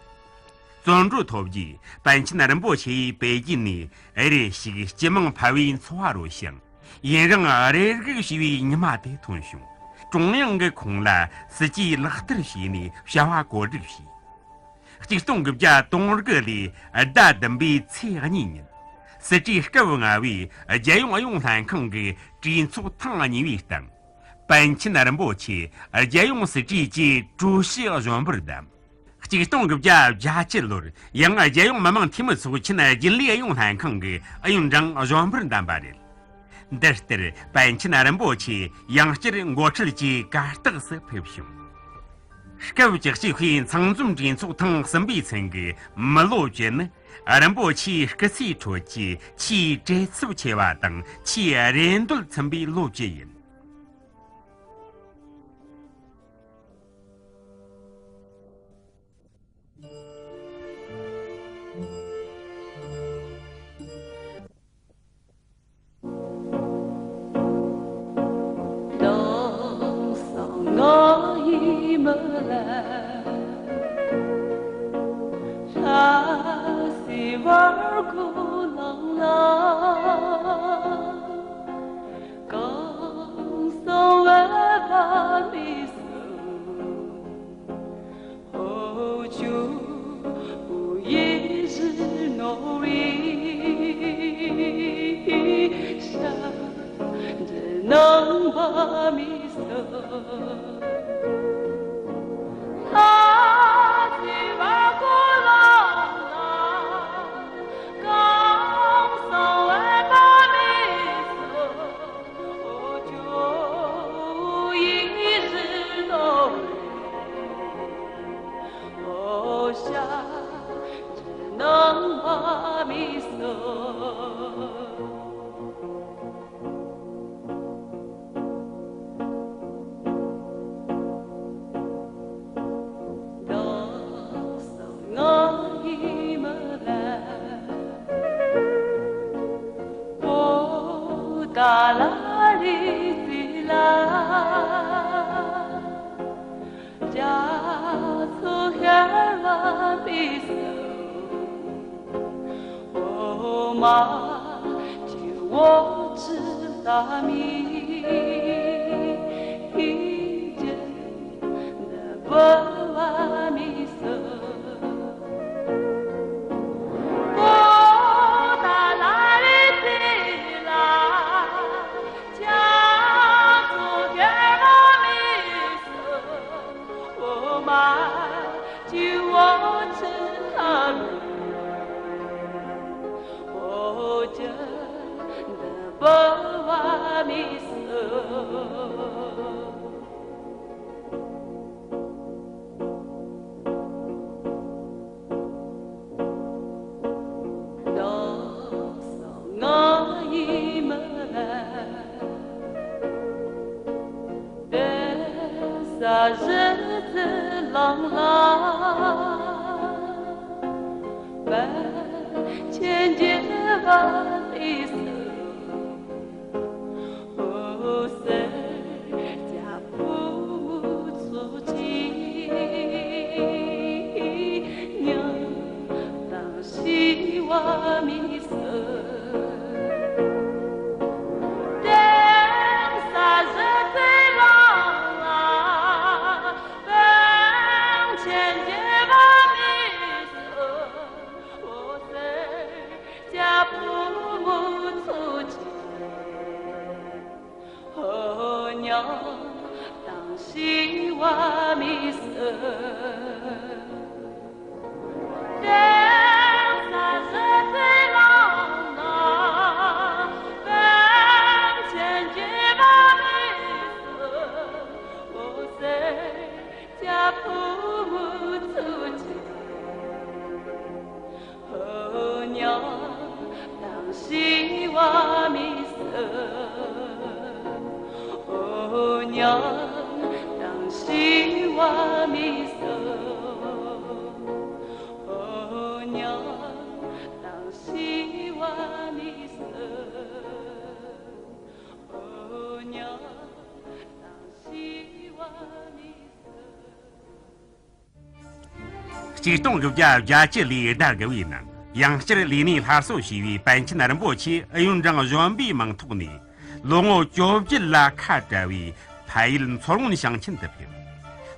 བཙོན་གྲོལ་ཐོབ་རྗེས་པཎ་ཆེན་རིན་པོ་ཆེ་ཡིས་པེ་ཅིན་ནས་རེ་ཞིག་སྤྱི་དམངས་ཕལ་བའི་འཚོ་བ་རོལ་ཞིང་། ཡུན་རིང་རེ་སྒུག་བྱས་པའི་ཉི་མ་དེ་ཐོན་བྱུང་། ཀྲུང་དབྱང་གིས་ཁོང་ལ་སྲིད་ཇུས་ལག་བསྟར་བྱས་ནས་བྱ་བ་བཀོད་སྒྲིག་བྱས། ཆིག་སྟོང་དགུ་བརྒྱ་དོན་དགུ་ལོའི་ཟླ་བདུན་པའི་ཚེས་གཉིས་ཉིན། སྲིད་གྲོས་སྐབས་ལྔ་པའི་རྒྱལ་ཡོངས་ཨུ་ཡོན་ལྷན་ཁང་གི་གྲོས་ཚོགས་ཐེངས་གཉིས་པའི་སྟེང་། པཎ་ཆེན་རིན་པོ་ཆེ་རྒྱལ་ཡོངས་སྲིད་གྲོས་ཀྱི་ཀྲུའུ་ཞི་གཞོན་པར་བདམས། ཆིག་སྟོང་དགུ་བརྒྱ་བརྒྱད་ཅུ་ལོར་ཡང་རྒྱལ་ཡོངས་མི་དམངས་འཐུས་མི་ཚོགས་ཆེན་རྒྱུན་ལས་ཨུ་ཡོན་ལྷན་ཁང་གི་ཨུ་ཡོན་ཀྲང་གཞོན་པར་བདམས་པ་རེད། འདི་ལྟར་པཎ་ཆེན་རིན་པོ་ཆེ་ཡང་བསྐྱར་འགོ་ཁྲིད་ཀྱི་གར་སྟེགས་སུ་ཕེབས་བྱུང་། སྐབས་བཅུ་གཅིག་པའི་ཚང་འཛོམས་གྲོས་ཚོགས་ཐེངས་གསུམ་པའི་ཚུན་གྱི་མི་ལོ་བཅུ་ནི། རིན་པོ་ཆེའི་སྐུ་ཚེའི་ཁྲོད་ཀྱི་ཆེས་བྲེལ་འཚུབ་ཆེ་བ་དང་ཆེས་རེ་འདོད་ཚིམ་པའི་ལོ་བཅུ་ཡིན། དེང་སང་ང་ཡི་མི་ལ་ལྷ་སྲིན་བར་ཁོ་ལང་ལ། གང་སོང་བས་པ་མི་སོང་། 哦，就不也是挪威山，只能把你送。他是把古老的 གཅིག་སྟོང་དགུ་བརྒྱ་བརྒྱད་ཅུ་ལོའི་ཟླ་དགུ་པའི་ནང་ཡང་བསྐྱར་ལས་གནས་སླར་གསོ་བྱས་པའི་པཎ་ཆེན་རིན་པོ་ཆེ་ཨུ་ཡོན་ཀྲང་གཞོན་པའི་མིང་ཐོག་ནས་ལོ་ངོ་བཅོ་བརྒྱད་ལ་ཁ་བྲལ་བའི་ཕ་ཡུལ་མཚོ་སྔོན་ཞིང་ཆེན་དུ་ཕེབས།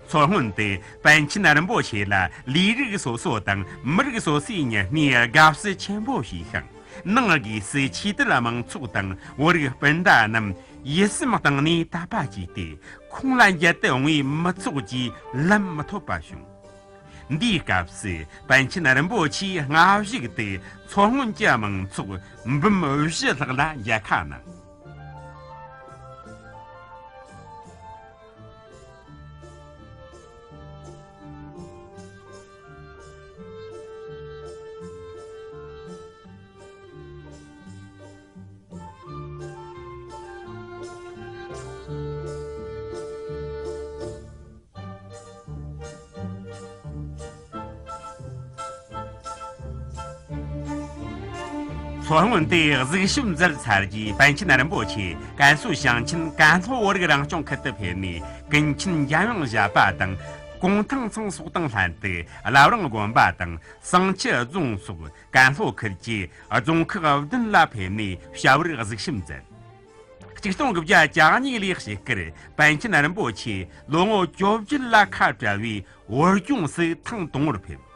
མཚོ་སྔོན་དུ་པཎ་ཆེན་རིན་པོ་ཆེ་ལ་ལས་རིགས་སོ་སོ་དང་མི་རིགས་སོ་སོའི་མྱུར་གནས་དགའ་བསུ་ཆེན་པོ་ཞུས་ཤིང་། ནང་སྒོས་སུ་ཆོས་དད་དམངས་ཚོགས་དང་བོད་རིགས་སྤུན་ཟླ་རྣམས་ཡིད་སེམས་གཏིང་ནས་དད་པ་བྱས་ཏེ། ཁོང་ལ་འཇལ་དུ་འོང་བའི་མི་ཚོགས་ཀྱིས་ལན་མི་ཐོབ་པ་བྱུང་། འདིའི་སྐབས་སུ་པཎ་ཆེན་རིན་པོ་ཆེའི་སྔ་གཞུག་ཏུ་མཚོ་སྔོན་གྱི་དམངས་ཚོགས་འབུམ་བཞི་ལྷག་ལ་མཇལ་ཁ་གནང་། མཚོ་སྔོན་དུ་གཟིགས་ཞིབ་མཛད་ཚར་རྗེས། པཎ་ཆེན་རིན་པོ་ཆེ་ཀན་སུའུ་ཞིང་ཆེན་ཀན་ལྷོ་བོད་རིགས་རང་སྐྱོང་ཁུལ་དུ་ཕེབས་ནས། ཀུན་མཁྱེན་འཇམ་དབྱངས་བཞད་པ་དང་། གུང་ཐང་ཚང་སོགས་དང་ལྷན་དུ་བླ་བྲང་དགོན་པ་དང་། བསང་ཆུ་རྫོང་སོགས་ཀན་ལྷོ་ཁུལ་གྱི་རྫོང་ཁག་བདུན་ལ་ཕེབས་ནས་བྱ་བར་གཟིགས་ཞིབ་མཛད། ཆིག་སྟོང་དགུ་བརྒྱ་གྱ་གཉིས་ལོའི་དཔྱིད་ཀར་པཎ་ཆེན་རིན་པོ་ཆེ་ལོ་ངོ་བཅོ་བརྒྱད་ལ་ཁ་བྲལ་བའི་བོད་ལྗོངས་སུ་ཐེངས་དང་པོར་ཕེབས།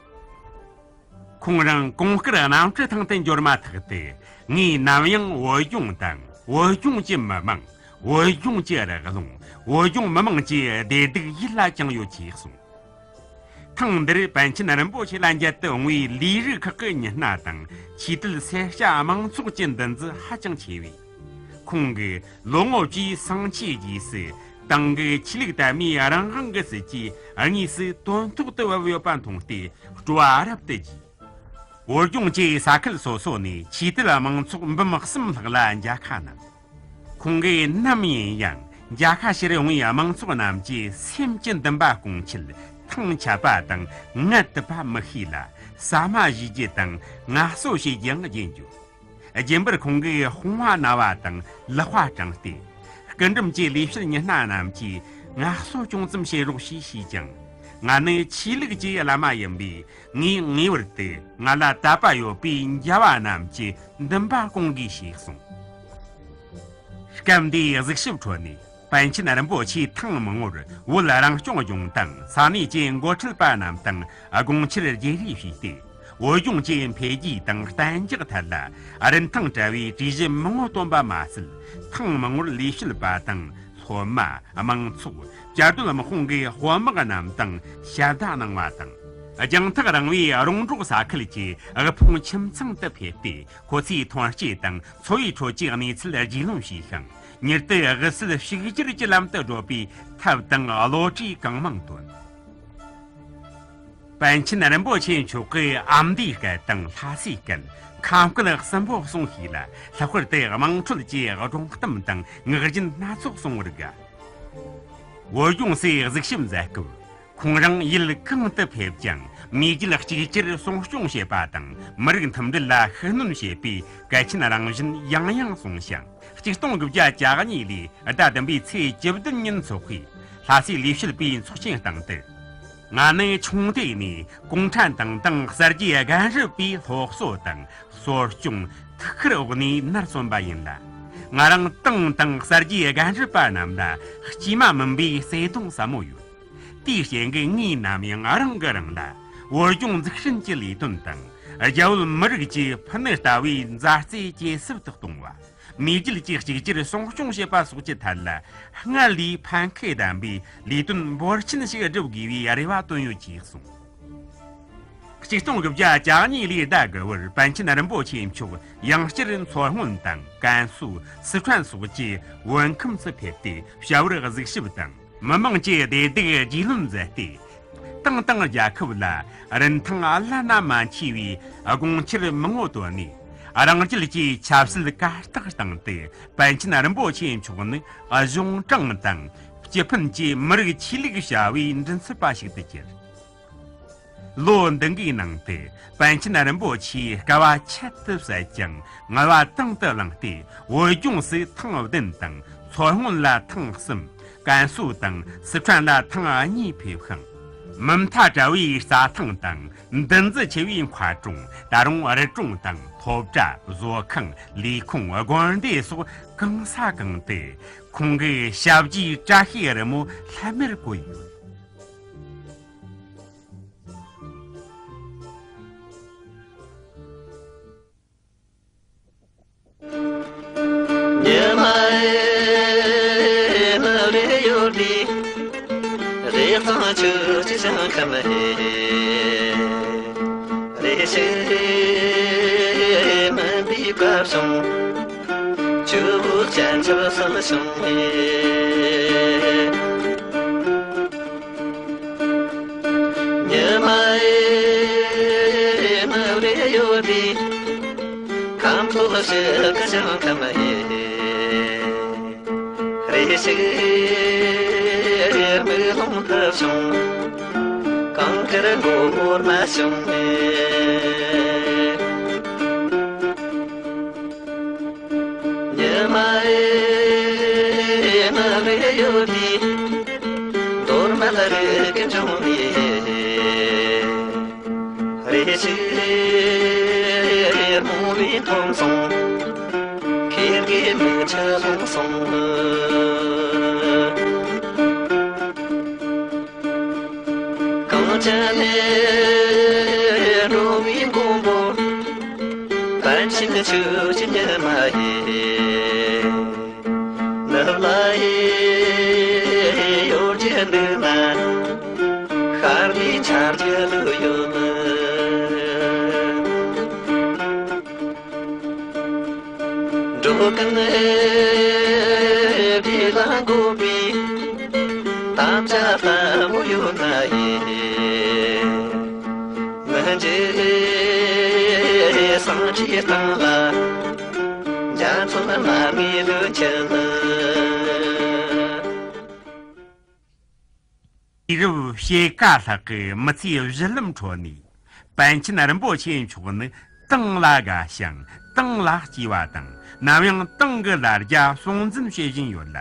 ཁོང་རང་གོང་དཀར་གནམ་གྲུ་ཐང་དུ་འབྱོར་མ་ཐག་ཏུ། ངས་ནམ་ཡང་བོད་ལྗོངས་དང་བོད་ལྗོངས་ཀྱི་མི་དམངས། བོད་ལྗོངས་ཀྱི་རི་ཀླུང་། བོད་ལྗོངས་མི་དམངས་ཀྱི་བདེ་སྡུག་ཡིད་ལ་བཅངས་ཡོད་ཅེས་གསུངས། ཐེངས་འདིར་པཎ་ཆེན་རིན་པོ་ཆེ་ལ་འཇལ་དུ་འོང་བའི་ལས་རིགས་ཁག་གི་མྱི་སྣ་དང་། ཆོས་དད་སེར་སྐྱ་དམངས་ཚོགས་ཀྱི་འདུ་འཛི་ཧ་ཅང་ཆེ་བས། ཁོང་གིས་ལོ་ངོ་བཅུའི་བསང་ཆུའི་རྗེས་སུ། ཏང་གི་ཆོས་ལུགས་དད་མོས་རང་དབང་གི་སྲིད་ཇུས་དངོས་སུ་དོན་ཐོག་ཏུ་བབས་ཡོད་པ་མཐོང་སྟེ། སྤྲོ་བ་རབ་ཏུ་རྒྱས། བོད་ལྗོངས་ཀྱི་ས་ཁུལ་སོ་སོ་ནས་ཆོས་དད་དམངས་ཚོགས་འབུམ་གསུམ་ལྷག་ལ་མཇལ་ཁ་གནང་། ཁོང་གིས་ནམ་ཡིན་ཡང་མཇལ་ཁ་ཞུར་ཡོང་བའི་དམངས་ཚོགས་རྣམས་ཀྱི་སེམས་ཀྱི་འདུན་པ་སྐོང་ཆེད་ཐང་ཆད་པ་དང་ངལ་དུབ་པ་མི་ཤེས་ལ། ཟ་མ་ཞུ་རྒྱུ་དང་ངལ་གསོ་བྱེད་རྒྱུའང་བརྗེད་འགྱོ། རྒྱུན་པར་ཁོང་གིས་དཔུང་པ་ན་བ་དང་ལག་པ་དྲངས་ཏེ། སྐུ་མགྲོན་གྱི་ལས་བྱེད་མྱི་སྣ་རྣམས་ཀྱིས་ངལ་གསོ་ཅུང་ཙམ་བྱེད་རོགས་ཞེས་ཞུས་ཀྱང་། ང་ནི་ཆོས་ལུགས་ཀྱི་བླ་མ་ཡིན་པས། ངས་ངེས་པར་དུ་ང་ལ་དད་པ་ཡོད་པའི་མཇལ་བ་རྣམས་ཀྱི་འདུན་པ་སྐོང་དགོས་ཞེས་གསུངས། སྐབས་འདིའི་གཟིགས་ཞིབ་ཁྲོད་ནས་པཎ་ཆེན་རིན་པོ་ཆེས་ཐེངས་མང་པོར་བོད་རང་སྐྱོང་ལྗོངས་དང་ས་གནས་ཀྱི་འགོ་ཁྲིད་པ་རྣམས་དང་དགོངས་འཆར་བརྗེ་རེས་བྱས་ཏེ། བོད་ལྗོངས་ཀྱི་འཕེལ་རྒྱས་དང་གཏན་འཇགས་ཐད་ལ་རིན་ཐང་བྲལ་བའི་གྲོས་གཞི་མང་པོ་བཏོན་པ་མ་ཟད། ཐེངས་མང་པོར་ལས་བྱེད་པ་དང་། སློབ་མ། དམངས་ཚོགས། བཅའ་སྡོད་དམག་དཔུང་གི་དཔོན་དམག་རྣམས་དང་ཞལ་ལྡ་གནང་བ་དང་། རྒྱང་ཐག་རིང་བའི་རོང་འབྲོག་ས་ཁུལ་གྱི་དབུལ་ཕོངས་ཁྱིམ་ཚང་དུ་ཕེབས་ཏེ། ཁོ་ཚོའི་ཐོན་སྐྱེད་དང་འཚོ་བའི་ཁྲོད་ཀྱི་གནས་ཚུལ་རྒྱུས་ལོན་བྱས་ཤིང་། མྱུར་དུ་དབུལ་སེལ་ཕྱུག་འགྱུར་གྱི་ལམ་དུ་བགྲོད་པའི་ཐབས་དང་བློ་གྲོས་གང་མང་བཏོན། པཎ་ཆེན་རིན་པོ་ཆེ་མཆོག་གིས་ཨ་མདོའི་སྐད་དང་ལྷ་སའི་སྐད། ཁམས་སྐད་གསུམ་པོ་གསུང་ཤེས་ལ། ལྷག་པར་དུ་དམངས་ཁྲོད་ཀྱི་སྒྲུང་གཏམ་དང་ངག་རྒྱུན་སྣ་ཚོགས་གསུང་བར་དགའ། བོད་ལྗོངས་སུ་གཟིགས་ཞིབ་མཛད་སྐབས། ཁོང་རང་ཡུལ་གང་དུ་ཕེབས་ཀྱང་མེས་རྒྱལ་གཅིག་གྱུར་སྲུང་སྐྱོང་བྱེད་པ་དང་མི་རིགས་མཐུན་སྒྲིལ་ལ་ཤུགས་སྣོན་བྱེད་པའི་གལ་ཆེན་རང་བཞིན་ཡང་ཡང་གསུངས་ཤིང་། ཆིག་སྟོང་དགུ་བརྒྱ་གྱ་གཉིས་ལོའི་ཟླ་བདུན་པའི་ཚེས་བཅུ་བདུན་ཉིན་འཚོགས་པའི་ལྷ་སའི་ལས་བྱེད་པའི་ཚོགས་ཆེན་སྟེང་དུ། ང་ནི་ཆུང་དུས་ནས་གུང་ཁྲན་ཏང་དང་གསར་བརྗེའི་རྒན་རབས་པའི་སློབ་གསོ་དང་གསོ་སྐྱོང་ཐུགས་ཁུར་འོག་ནས་ནར་སོན་པ་ཡིན་ལ། ང་རང་ཏང་དང་གསར་བརྗེའི་རྒན་རབས་པ་རྣམས་ལ་དཀྱུས་མ་མིན་པའི་བརྩེ་དུང་ཟབ་མོ་ཡོད། དེའི་རྐྱེན་གྱིས་ངས་ནམ་ཡང་རང་གི་རང་ལ་བོད་ལྗོངས་འཛུགས་སྐྲུན་གྱི་ལས་དོན་དང་རྒྱ་བོད་མི་རིགས་ཀྱི་ཕུ་ནུ་ལྟ་བུའི་མཛའ་བརྩེ་ཇེ་ཟབ་ཏུ་གཏོང་བ། མེས་རྒྱལ་གྱི་གཅིག་གྱུར་སྲུང་སྐྱོང་བྱེད་པ་སོགས་ཀྱི་ཐད་ལ་སྔར་ལས་ཕན་ཁེ་ལྡན་པའི་ལས་དོན་འབོར་ཆེན་ཞིག་བསྒྲུབ་དགོས་པའི་རེ་བ་བཏོན་ཡོད་ཅེས་གསུངས། ཆིག་སྟོང་དགུ་བརྒྱ་གྱ་གཉིས་ལོའི་ཟླ་དགུ་པར་པཎ་ཆེན་རིན་པོ་ཆེ་མཆོག་ཡང་བསྐྱར་མཚོ་སྔོན་དང་ཀན་སུའུ། སི་ཁྲོན་སོགས་ཀྱི་བོད་ཁམས་སུ་ཕེབས་ཏེ་བྱ་བར་གཟིགས་ཞིབ་དང་། མི་དམངས་ཀྱི་བདེ་སྡུག་རྒྱུས་ལོན་མཛད་དེ། ཏང་དང་རྒྱལ་ཁབ་ལ་རིན་ཐང་བླ་ན་མ་མཆིས་པའི་དགོངས་འཆར་མང་པོ་བཏོན་ནས། རང་རྒྱལ་གྱི་ཆབ་སྲིད་གར་སྟེགས་སྟེང་དུ་པཎ་ཆེན་རིན་པོ་ཆེ་མཆོག་ནི་གཞུང་དྲང་དང་སྤྱི་ཕན་གྱི་མི་རིགས་ཆོས་ལུགས་བྱ་བའི་མགྲིན་ཚབ་པ་ཞིག་ཏུ་གྱུར། ལོ་འདི་འགའི་ནང་དུ་པཎ་ཆེན་རིན་པོ་ཆེའི་དཀའ་བ་ཁྱད་དུ་བསད་ཀྱང་ངལ་བ་དང་དུ་བླངས་ཏེ། བོད་ལྗོངས་སུ་ཐེངས་བདུན་དང་མཚོ་སྔོན་ལ་ཐེངས་གསུམ། ཀན་སུའུ་དང་སི་ཁྲོན་ལ་ཐེངས་གཉིས་ཕེབས་ཤིང་། མུ་མཐའ་བྲལ་བའི་རྩྭ་ཐང་དང་འདུ་འཛི་ཆེ་བའི་མཁར་གྲོང་། ད་རུང་རི་གྲོང་དང་སློབ་གྲྭ། བཟོ་ཁང་། ལས་ཁུངས། དགོན་སྡེ་སོགས་གང་ས་གང་དུ་ཁོང་གི་ཞབས་རྗེས་བཀྲ་ཤིས་རི་མོ་ལྷམ་མེར་བཀོད་ཡོད། ཆུ་ཅི་ཞིང་ཁམས་ཧེ། རེ་ཞིག་མུན་པའི་སྐབས་སུ། ཆུ་བོ་སྤྱན་ཆབ་སུ་བྱུང་ཧེ། ཉི་མ་ཡི་ནུབ་རེ་ཡོད་དེ། ཁམས་ཐོག་ཞིག་གི་ཞིང་ཁམས་ཧེ། རེ་ཞིག་མིག་ལོང་དུ་བྱུང་། གངས་དཀར་མགོ་བོར་མ་བྱུང་། ཉི་མ་ཡི་ནུབ་རེ་ཡོད་དེ། གཏོར་མ་རིགས་ཀྱི་འབྱུང་གནས། རེ་ཞིག་རྨོ་བོས་མཐོང་སོང་། ཁེར་གི་མིག་ཆུ་ལྷུང་སོང་། གངས་ཅན་ནས་འགྲོ་བའི་མགོན་པོ། པཎ་ཆེན་ཆོས་ཀྱི་ཉི་མ་ཡིན། ནུབ་ལ་ཡི་ཡོད་ཀྱི་འདུག་ན། ཤར་ལ་འཆར་གྱི་ལོས་ཡོད། འགྲོ་ཀུན་བདེ་ལ་འགོད་པའི་དམ་བཅའ་ལྟ་བུ་ཡོད་ན་ཡིན། མི་འཇིགས་སེང་ཁྲིའི་སྟེང་ལ། འཇའ་ཚོན་དམར་མོའི་ལུས་ཁྱེར། དུས་རབས་ཕྱེད་ཀ་ལྷག་གི་མི་ཚེའི་བཞུད་ལམ་ཁྲོད་ནས། པཎ་ཆེན་རིན་པོ་ཆེ་མཆོག་ནི་ཏང་ལ་དགའ་ཞིང་ཏང་ལ་གཅེས་པ་དང་། ནམ་ཡང་ཏང་གི་ལ་རྒྱ་སྲུང་འཛིན་བྱེད་བཞིན་ཡོད་ལ།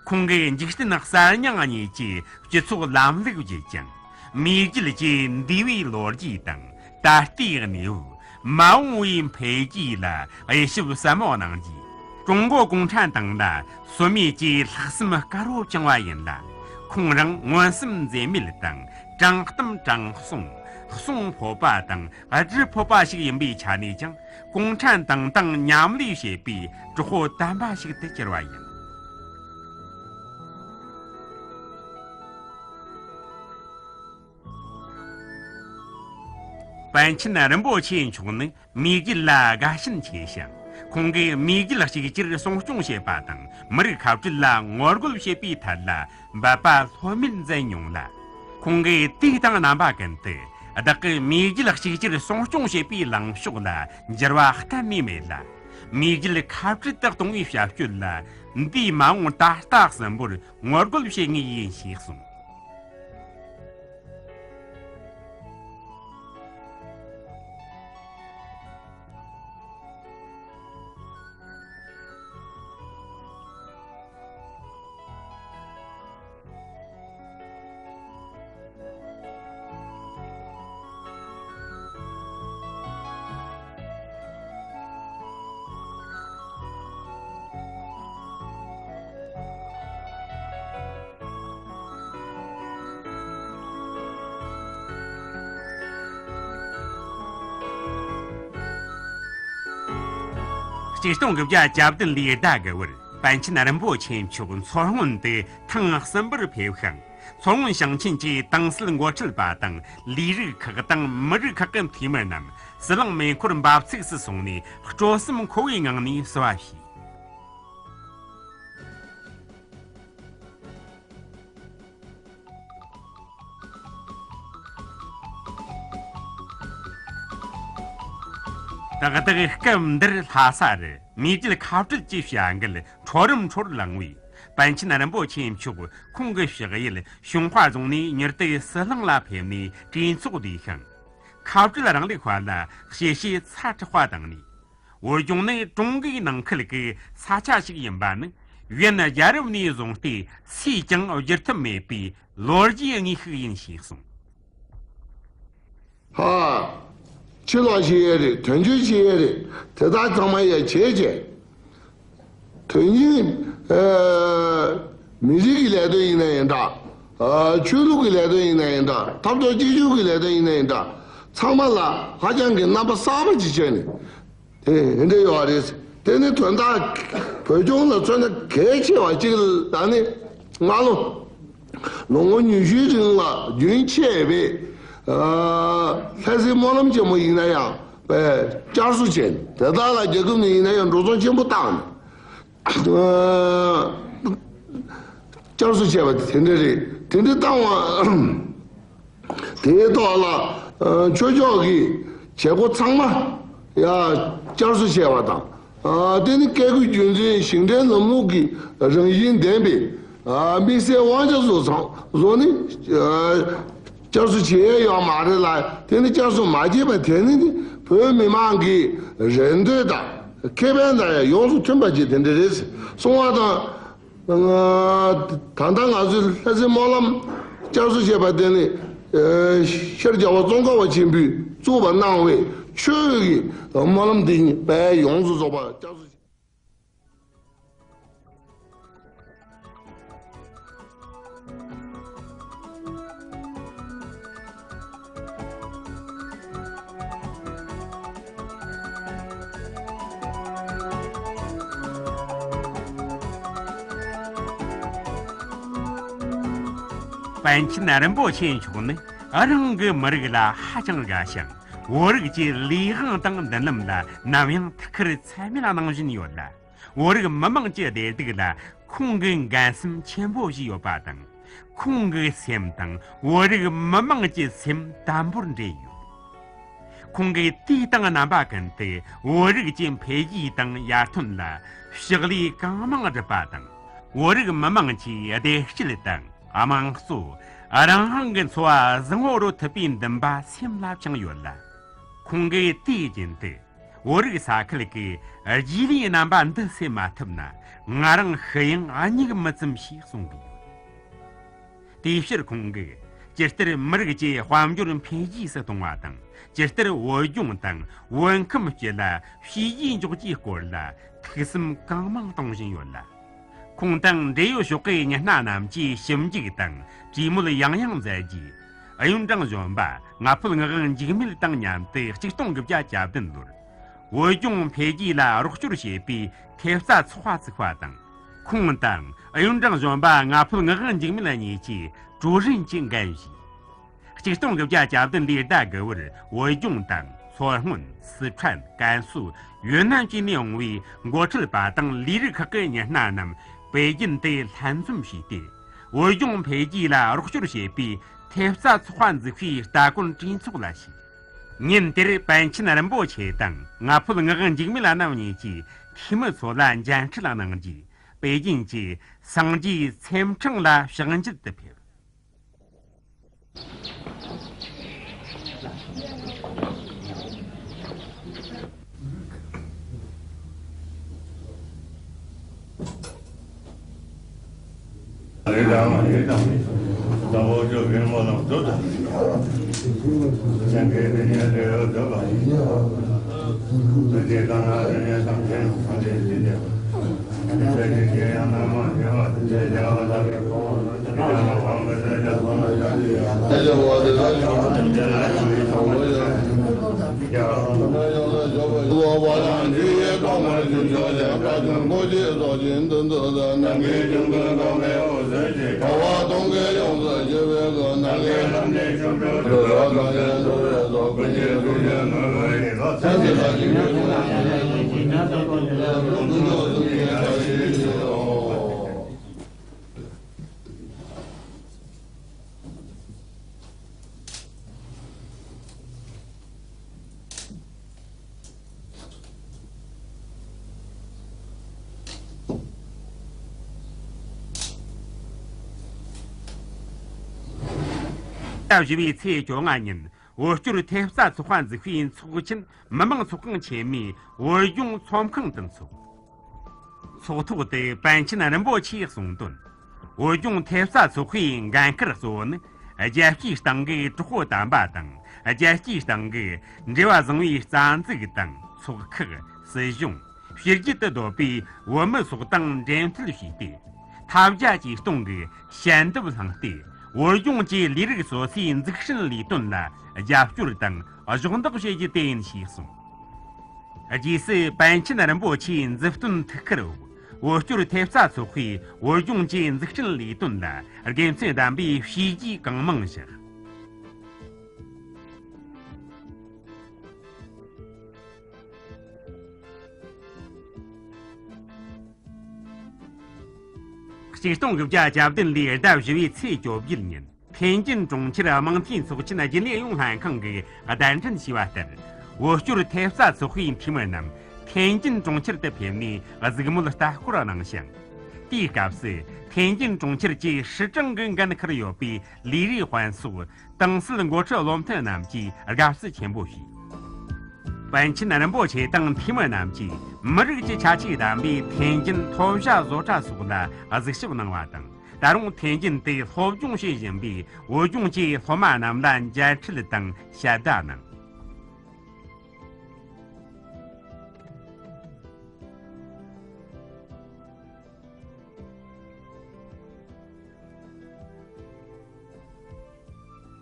ཁོང་གིས་འཇིག་རྟེན་གསར་རྙིང་གཉིས་ཀྱི་སྤྱི་ཚོགས་ལམ་ལུགས་བརྒྱུད་ཅིང་། མེས་རྒྱལ་གྱི་འདས་པའི་ལོ་རྒྱུས་དང་། ད་ལྟའི་གནས་བབ། མ་འོངས་པའི་འཕེལ་རྒྱས་ལ་དབྱེ་ཞིབ་ཟབ་མོ་གནང་རྗེས། ཀྲུང་གོ་གུང་ཁྲན་ཏང་ལ་སོ་མེད་ཀྱི་ལྷག་བསམ་དཀར་པོ་བཅངས་པ་ཡིན་ལ། ཁོང་རང་མངོན་སུམ་འཛེམ་མེད་དང་། དྲང་གཏམ་དྲང་གསུང་། གསུང་ཕོད་པ་དང་། སྒྲུབ་ཕོད་པ་ཞིག་ཡིན་པའི་ཆ་ནས་ཀྱང་། གུང་ཁྲན་ཏང་དང་མཉམ་ལས་བྱེད་པའི་གྲོགས་པོ་དམ་པ་ཞིག་ཏུ་གྱུར་པ་ཡིན། པཎ་ཆེན་རིན་པོ་ཆེ་མཆོག་ནི་མེས་རྒྱལ་ལ་དགའ་ཞེན་ཆེ་ཞིང་། ཁོང་གིས་མེས་རྒྱལ་གཅིག་གྱུར་སྲུང་སྐྱོང་བྱེད་པ་དང་། མི་རིགས་ཁ་བྲལ་ལ་ངོ་རྒོལ་བྱེད་པའི་ཐད་ལ་འབད་པ་ལྷོད་མེད་མཛད་མྱོང་ལ། ཁོང་གིས་དུས་དང་རྣམ་པ་ཀུན་ཏུ་བདག་གི་མེས་རྒྱལ་གཅིག་གྱུར་སྲུང་སྐྱོང་བྱེད་པའི་ལངས་ཕྱོགས་ལ་འགྱུར་བ་གཏན་ནས་མེད་ལ། མེས་རྒྱལ་ཁ་བྲལ་དུ་གཏོང་བའི་བྱ་སྤྱོད་ལ། འདས་མ་འོངས་ད་ལྟ་གསུམ་པོར་ངོ་རྒོལ་བྱེད་ངེས་ཡིན་ཞེས་གསུངས། ཆིག་སྟོང་དགུ་བརྒྱ་གྱ་བདུན་ལོའི་ཟླ་དགུ་པར་པཎ་ཆེན་རིན་པོ་ཆེ་མཆོག་མཚོ་སྔོན་དུ་ཐེངས་གསུམ་པར་ཕེབས་ཤིང་། མཚོ་སྔོན་ཞིང་ཆེན་གྱི་ཏང་སྲིད་འགོ་ཁྲིད་པ་དང་། ལས་རིགས་ཁག་དང་མི་རིགས་ཁག་གི་འཐུས་མི་རྣམས་ཟི་ལིང་མེ་འཁོར་འབབ་ཚིགས་སུ་སོང་ནས། སྤྲོ་སེམས་འཁོལ་བའི་ངང་ནས་བསུ་བ་ཞུས། ཏག་ཏག་སྐབས་འདིར་ལྷ་ས་རུ་མེས་རྒྱལ་ཁ་བྲལ་གྱི་བྱ་འགུལ་འཕྲོ་རིམ་འཕྲོར་ལངས་པས། པཎ་ཆེན་རིན་པོ་ཆེ་མཆོག་ཁོང་གི་ཕྱག་ཡུལ་ཞུན་ཧྭ་རྫོང་ནས་མྱུར་དུ་ཟི་ལིང་ལ་ཕེབས་ནས་གྲོས་ཚོགས་བསྡུས་ཤིང་། ཁ་བྲལ་རིང་ལུགས་པ་ལ་གཤེ་གཤེ་ཚ་དྲག་པ་བཏང་ནས། བོད་ལྗོངས་ནི་ཀྲུང་གོའི་ནང་ཁུལ་གྱི་ས་ཆ་ཞིག་ཡིན་པ་ནི། ཡོན་རྒྱལ་རབས་ནས་བཟུང་སྟེ་སུས་ཀྱང་བསྒྱུར་ཐབས་མེད་པའི་ལོ་རྒྱུས་དངོས་ཤིག་ཡིན་ཞེས་གསུངས། ཧ། ཕྱི་ལོགས་ཤེས་ཡས་རེད། དོན་གཅོད་ཤེས་ཡས་རེད། དེ་དག་ཚང་མ་ཡ་བྱས་བྱས། དོན་སྙིང་། ཨ། མི་རིགས་ཀྱི་ལས་དོན་ཡིན་ན་ཡིན་འདྲ། ཨ། ཆོས་ལུགས་ཀྱི་ལས་དོན་ཡིན་ན་ཡིན་འདྲ། འཐབ་རྩོད་གཅིག་གྱུར་གྱི་ལས་དོན་ཡིན་ན་ཡིན་འདྲ། ཚང་མ་ལ་ཧ་ཅང་གི་རྣམ་པ་གསར་པ་ཅིག་བྱས་ནས། དེ་འདྲ་ཡོད་རེད། དེ་ནི་དོན་དག་བོད་ལྗོངས་ལ་མཚོན་ན་གལ་ཆེ་བ་གཅིག་ལ་ནི་སྔ་ལོ། ལོ་ངོ་ཉི་ཤུའི་རིང་ལ་རྒྱུན་ཆད་པའི་ལྷ་སའི་སྨོན་ལམ་ཆེན་མོ་ཡིན་ན་ཡང་བསྐྱར་གསོ་བྱས། དེ་དག་ལ་རྒྱལ་ཁབ་ནས་ཡིན་ན་ཡང་འགྲོ་སོང་ཆེན་པོ་བཏང་ནས་བསྐྱར་གསོ་བྱས་པ་དེ་འདྲ་རེད། དེ་འདྲ་བཏང་བ། དེའི་ཐོག་ལ་ཆོས་ཕྱོགས་ཀྱི་བྱེད་སྒོ་ཚང་མ་ཡང་བསྐྱར་གསོ་བྱས་པ་དང་། དེ་ནི་བཀས་བཀོད་རྒྱུད་འཛིན་ཞིང་བྲན་ལམ་ལུགས་ཀྱི་རང་བཞིན་ལྡན་པའི་དམིགས་བསལ་དབང་ཆ་སོགས་ཚང་བཟོ་ནི་བསྐྱར་གསོ་བྱེད་ཡས་ཡོད་མ་རེད་ལ། དེ་ནི་བསྐྱར་གསོ་མ་བྱས་པ་དེ་ནི་བོད་མི་མང་གི་རེ་འདོད་དང་ཁེ་ཕན་དང་ཡང་ཡོངས་སུ་མཐུན་པ་ཅིག་དེ་འདྲ་རེད་གསུང་བ་དང་། ད་ལྟ་ང་ཚོས་ལྷ་སའི་སྨོན་ལམ་བསྐྱར་གསོ་བྱས་པ་དེ་ནི་ཤར་རྒྱལ་བ་ཙོང་ཁ་པ་ཆེན་པོས་བཙུགས་པ་གནང་བའི་ཆོས་ཀྱི་སྨོན་ལམ་འདི་ཉིད་དཔལ་ཡོངས་སུ་རྫོགས་པ་བསྐྱར་གསོ། པཎ་ཆེན་རིན་པོ་ཆེ་མཆོག་ནི་རང་གི་མི་རིགས་ལ་ཧ་ཅང་དགའ་ཞིང་། བོད་རིགས་ཀྱི་ལས་དབང་དང་མདུན་ལམ་ལ་ནམ་ཡང་ཐུགས་ཁུར་ཚད་མེད་གནང་བཞིན་ཡོད་ལ། བོད་རིགས་མི་དམངས་ཀྱི་བདེ་སྡུག་ལ་ཁོང་གིས་འགན་སེམས་ཆེན་པོ་བཞེས་ཡོད་པ་དང་། ཁོང་གི་སེམས་དང་བོད་རིགས་མི་དམངས་ཀྱི་སེམས་དམ་པོར་འབྲེལ་ཡོད། ཁོང་གིས་དུས་དང་རྣམ་པ་ཀུན་ཏུ་བོད་རིགས་ཀྱི་འཕེལ་རྒྱས་དང་ཡར་ཐོན་ལ་ཕྱག་ལས་གང་མང་བསྒྲུབས་པ་དང་། བོད་རིགས་མི་དམངས་ཀྱི་བདེ་སྐྱིད་དང་དམངས་གཙོ། རང་དབང་གི་འཚོ་བ་བཟང་བོ་རོལ་ཐུབ་པའི་འདུན་པ་སེམས་ལ་བཅངས་ཡོད་ལ། ཁོང་གིས་དུས་རྒྱུན་དུ། བོད་རིགས་ས་ཁུལ་གྱི་རྗེས་ལུས་རྣམ་པ་འདི་སེལ་མ་ཐུབ་ན་ང་རང་ཤི་ཡང་སྙིང་མི་ཚིམ་ཞེས་གསུང་གི་ཡོད། དེའི་ཕྱིར་ཁོང་གིས་ཇི་ལྟར་མི་རིགས་ཀྱི་དཔལ་འབྱོར་འཕེལ་རྒྱས་སུ་གཏོང་བ་དང་། ཇི་ལྟར་བོད་ལྗོངས་དང་བོད་ཁམས་སྤྱི་ལ་བྱས་རྗེས་འཇོག་རྒྱུའི་སྐོར་ལ་ཐུགས་བསམ་གང་མང་གཏོང་བཞིན་ཡོད་ལ། ཁོང་དང་འབྲེལ་ཡོད་ཕྱོགས་ཀྱི་མི་སྣ་རྣམས་ཀྱིས་ཞིབ་འཇུག་དང་གྲོས་མོལ་ཡང་ཡང་མཛད་རྗེས། ཨུ་ཡོན་ཀྲང་གཞོན་པ་ང་ཕོད་ངག་དབང་འཇིགས་མེད་དང་མཉམ་དུ་ཆིག་སྟོང་དགུ་བརྒྱ་གྱ་བདུན་ལོར་བོད་ལྗོངས་འཕེལ་རྒྱས་ལ་རོགས་སྐྱོར་བྱེད་པའི་ཐེབས་རྩ་ཚོགས་པ་བཙུགས་པ་དང་། ཁོང་དང་ཨུ་ཡོན་ཀྲང་གཞོན་པ་ང་ཕོད་ངག་དབང་འཇིགས་མེད་གཉིས་ཀྱིས་ཀྲུའུ་རིན་གྱི་འགན་བཞེས། ཆིག་སྟོང་དགུ་བརྒྱ་གྱ་བདུན་ལོའི་ཟླ་དགུ་པར་བོད་ལྗོངས་དང་མཚོ་སྔོན། སི་ཁྲོན། ཀན་སུའུ། ཡུན་ནན་བཅས་ནས་ཡོང་བའི་འགོ་ཁྲིད་པ་དང་ལས་རིགས་ཁག་གི་མི་སྣ་རྣམས་པེ་ཅིན་དུ་ལྷན་འཛོམས་བྱས་ཏེ། བོད་ལྗོངས་འཕེལ་རྒྱས་ལ་རོགས་སྐྱོར་བྱེད་པའི་ཐེབས་རྩ་ཚོགས་པ་འཛུགས་པའི་ལྟ་སྐོར་གྲོས་ཚོགས་ལ་ཞུགས། ཉིན་དེར་པཎ་ཆེན་རིན་པོ་ཆེ་དང་ང་ཕོད་ངག་དབང་འཇིགས་མེད་རྣམ་གཉིས་ཀྱིས་འཐུས་མི་ཚོ་ལ་མཇལ་འཕྲད་གནང་རྗེས། པེ་ཅིན་གྱི་སངས་རྒྱས་ཚེམས་ཕྲེང་ལ་ཕྱག་མཇལ་དུ་ཕེབས། ཟླ་བཞི་པའི་ཚེས་བཅོ་ལྔ་ཉིན་བོད་སྐྱོར་ཐེབས་རྩ་ཚོགས་པ་འཛུགས་པའི་ཚོགས་ཆེན་མི་དམངས་ཚོགས་ཁང་ཆེན་མོའི་བོད་ལྗོངས་ཚོམས་ཁང་དུ་འཚོགས། ཚོགས་ཐོག་ཏུ་པཎ་ཆེན་རིན་པོ་ཆེས་གསུངས་དོན། བོད་ལྗོངས་ཐེབས་རྩ་ཚོགས་པའི་འགན་ཁུར་གཙོ་བོ་ནི། རྒྱལ་སྤྱིའི་སྟེང་གི་གྲོགས་པོ་དམ་པ་དང་། རྒྱལ་སྤྱིའི་སྟེང་གི་འབྲེལ་བ་བཟང་བའི་རྩ་འཛུགས་དང་ཚོགས་ཁག་སྲིད་གཞུང་། ཕྱི་རྒྱལ་དུ་སྡོད་པའི་བོད་མི་སོགས་དང་འབྲེལ་མཐུད་བྱས་ཏེ། ཐབས་བརྒྱ་ཇུས་སྟོང་གིས་ཞལ་འདེབས་བསླངས་ཏེ། བོད་ལྗོངས་ཀྱི་ལས་རིགས་སོ་སོའི་འཛུགས་སྐྲུན་ལས་དོན་ལ་རྒྱབ་སྐྱོར་དང་གཞོགས་འདེགས་བྱེད་རྒྱུ་དེ་ཡིན་ཞེས་གསུངས། རྗེས་སུ་པཎ་ཆེན་རིན་པོ་ཆེའི་མཛུབ་སྟོན་ཐུགས་ཁུར་འོག་བོད་སྐྱོར་ཐེབས་རྩ་ཚོགས་པས་བོད་ལྗོངས་ཀྱི་འཛུགས་སྐྲུན་ལས་དོན་ལ་དགེ་མཚན་ལྡན་པའི་བྱས་རྗེས་གང་མང་བཞག་ཆིག་སྟོང་དགུ་བརྒྱ་གྱ་བདུན་ལོའི་ཟླ་བཞི་བའི་ཚེས་བཅོ་བརྒྱད་ཉིན། ཐེན་ཅིན་གྲོང་ཁྱེར་དམངས་འཐུས་ཚོགས་ཆེན་རྒྱུན་ལས་ཨུ་ཡོན་ལྷན་ཁང་གིས་གདན་འདྲེན་ཞུས་པ་ལྟར། བོད་སྐྱོར་ཐེབས་རྩ་ཚོགས་པའི་འཐུས་མི་རྣམས་ཐེན་ཅིན་གྲོང་ཁྱེར་དུ་ཕེབས་ནས་གཟིགས་མོལ་ལྟ་སྐོར་གནང་ཞིང་། དེའི་སྐབས་སུ་ཐེན་ཅིན་གྲོང་ཁྱེར་གྱི་市长གི་འགན་འཁུར་ཡོད་པའི་ལི་རི་ཧོན་སོགས་ཏང་སྲིད་འགོ་ཁྲིད་བློ་མཐུན་རྣམས་ཀྱིས་དགའ་བསུ་ཆེན་པོ་ཞུས། པཎ་ཆེན་རིན་པོ་ཆེ་དང་འཐུས་མི་རྣམས་ཀྱིས་མི་རིགས་ཀྱི་ཁྱད་ཆོས་ལྡན་པའི་ཐེན་ཅིན་ཐོ་བྱ་བཟོ་གྲྭ་སོགས་ལ་གཟིགས་ཞིབ་གནང་བ་དང་། ད་རུང་ཐེན་ཅིན་དེ་སློབ་སྦྱོང་བྱེད་བཞིན་པའི་བོད་ལྗོངས་ཀྱི་སློབ་མ་རྣམས་ལ་མཇལ་འཕྲད་དང་ཞལ་བརྡ་གནང་།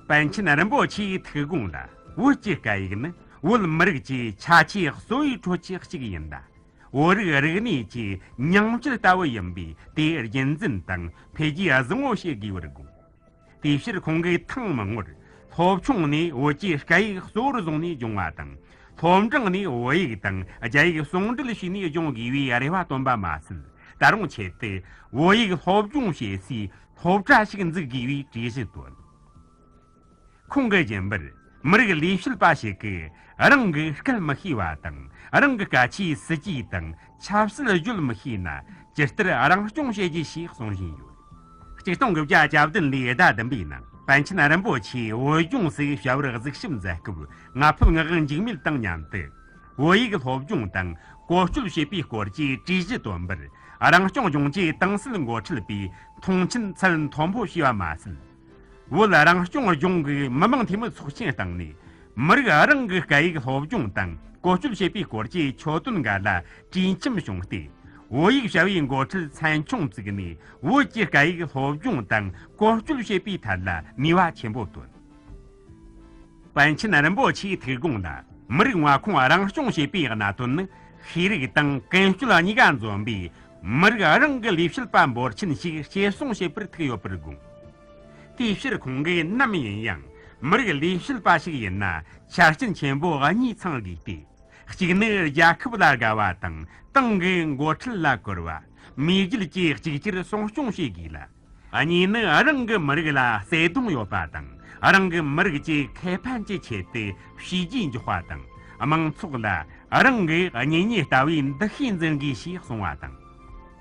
པཎ་ཆེན་རིན་པོ་ཆེའི་ཐུགས་དགོངས་ལ། བོད་ཀྱི་སྐད་ཡིག་ནི་བོད་མི་རིགས་ཀྱི་ཁྱད་ཆོས་གཙོ་བོའི་ཁྲོད་ཀྱི་གཅིག་ཡིན་ལ། བོད་རིགས་རིག་གནས་ཀྱི་ཉིང་བཅུད་ལྟ་བུ་ཡིན་པས། དེ་རྒྱུན་འཛིན་དང་འཕེལ་རྒྱས་བཟང་བོ་བྱེད་དགོས་པར་དགོངས། དེའི་ཕྱིར་ཁོང་གིས་ཐེངས་མང་པོར་སློབ་ཆུང་ནས་བོད་ཀྱི་སྐད་ཡིག་གཙོ་བོར་བཟུང་ནས་སྦྱོང་བ་དང་། སློབ་འབྲིང་ནས་བོད་ཡིག་དང་རྒྱ་ཡིག་ཟུང་འབྲེལ་བྱས་ནས་སྦྱོང་དགོས་པའི་རེ་བ་བཏོན་པ་མ་ཟད། ད་རུང་ཆེད་དུ་བོད་ཡིག་སློབ་སྦྱོང་བྱེད་སའི་སློབ་གྲྭ་ཞིག་འཛུགས་དགོས་པའི་གྲོས་གཞི་བཏོན། ཁོང་གིས་རྒྱུན་པར་མི་རིགས་ལས་བྱེད་པ་ཞིག་གིས་རང་གི་སྐད་མི་ཤེས་པ་དང་། རང་གི་སྐད་ཆའི་སྲིད་ཇུས་དང་ཆབ་སྲིད་བརྗོད་མི་ཤེས་ན། ཇི་ལྟར་རང་སྐྱོང་བྱེད་རྒྱུ་ཞེས་གསུང་བཞིན་ཡོད། ཆིག་སྟོང་དགུ་བརྒྱ་གྱ་བདུན་ལོའི་ཟླ་བདུན་པའི་ནང་། པཎ་ཆེན་རིན་པོ་ཆེས་བོད་ལྗོངས་སུ་བྱ་བར་གཟིགས་ཞིབ་མཛད་སྐབས། ང་ཕོད་ངག་དབང་འཇིགས་མེད་དང་མཉམ་དུ་བོད་ཡིག་སློབ་སྦྱོང་དང་བཀོལ་སྤྱོད་བྱེད་པའི་སྐོར་གྱི་གྲོས་གཞི་བཏོན་པར། རང་སྐྱོང་ལྗོངས་ཀྱི་ཏང་སྲིད་འགོ་ཁྲིད་པས་མཐོང་ཆེན་ཚད་མཐོན་པོ་བྱས་པ་མ་ཟད། བོད་རང་སྐྱོང་ལྗོངས་ཀྱི་མི་དམངས་འཐུས་མི་ཚོགས་ཆེན་སྟེང་ནས། མི་རིགས་རང་གི་སྐད་ཡིག་སློབ་སྦྱོང་དང་བཀོལ་སྤྱོད་བྱེད་པའི་སྐོར་གྱི་ཆོད་དོན་འགའ་ལ་གྲོས་འཆམ་བྱུང་སྟེ། བོད་ཡིག་བྱ་བའི་འགོ་ཁྲིད་ཚན་ཆུང་བཙུགས་ནས། བོད་ཀྱི་སྐད་ཡིག་སློབ་སྦྱོང་དང་བཀོལ་སྤྱོད་བྱེད་པའི་ཐད་ལ་ནུས་པ་ཆེན་པོ་བཏོན། པཎ་ཆེན་རིན་པོ་ཆེའི་ཐུགས་དགོངས་ལ། མི་རིགས་མངའ་ཁོངས་རང་སྐྱོང་བྱེད་པའི་གནད་དོན་ནི། ཤེས་རིག་དང་ཀུན་སྤྱོད་གཉིས་ཀ་འཛོམས་པའི་མི་རིགས་རང་གི་ལས་བྱེད་པ་འབོར་ཆེན་ཞིག་སྐྱེད་སྲིང་བྱེད་པར་ཐུག་ཡོད་པར་དགོངས། དེའི་ཕྱིར་ཁོང་གིས་ནམ་ཡིན་ཡང་མི་རིགས་ལས་བྱེད་པ་ཞིག་ཡིན་ན་ཆ་རྐྱེན་ཆེན་པོ་གཉིས་ཚང་དགོས་ཏེ། གཅིག་ནི་རྒྱལ་ཁབ་ལ་དགའ་བ་དང་ཏང་གི་འགོ་ཁྲིད་ལ་གུས་པ། མེས་རྒྱལ་གྱི་གཅིག་གྱུར་སྲུང་སྐྱོང་བྱེད་དགོས་ལ། གཉིས་ནི་རང་གི་མི་རིགས་ལ་བརྩེ་དུང་ཡོད་པ་དང་། རང་གི་མི་རིགས་ཀྱི་ཁེ་ཕན་གྱི་ཆེད་དུ་བྱས་རྗེས་འཇོག་པ་དང་། དམངས་ཚོགས་ལ་རང་གི་གཉེན་ཉེ་ལྟ་བུའི་འདུ་ཤེས་འཛིན་དགོས་ཞེས་གསུངས་པ་དང་།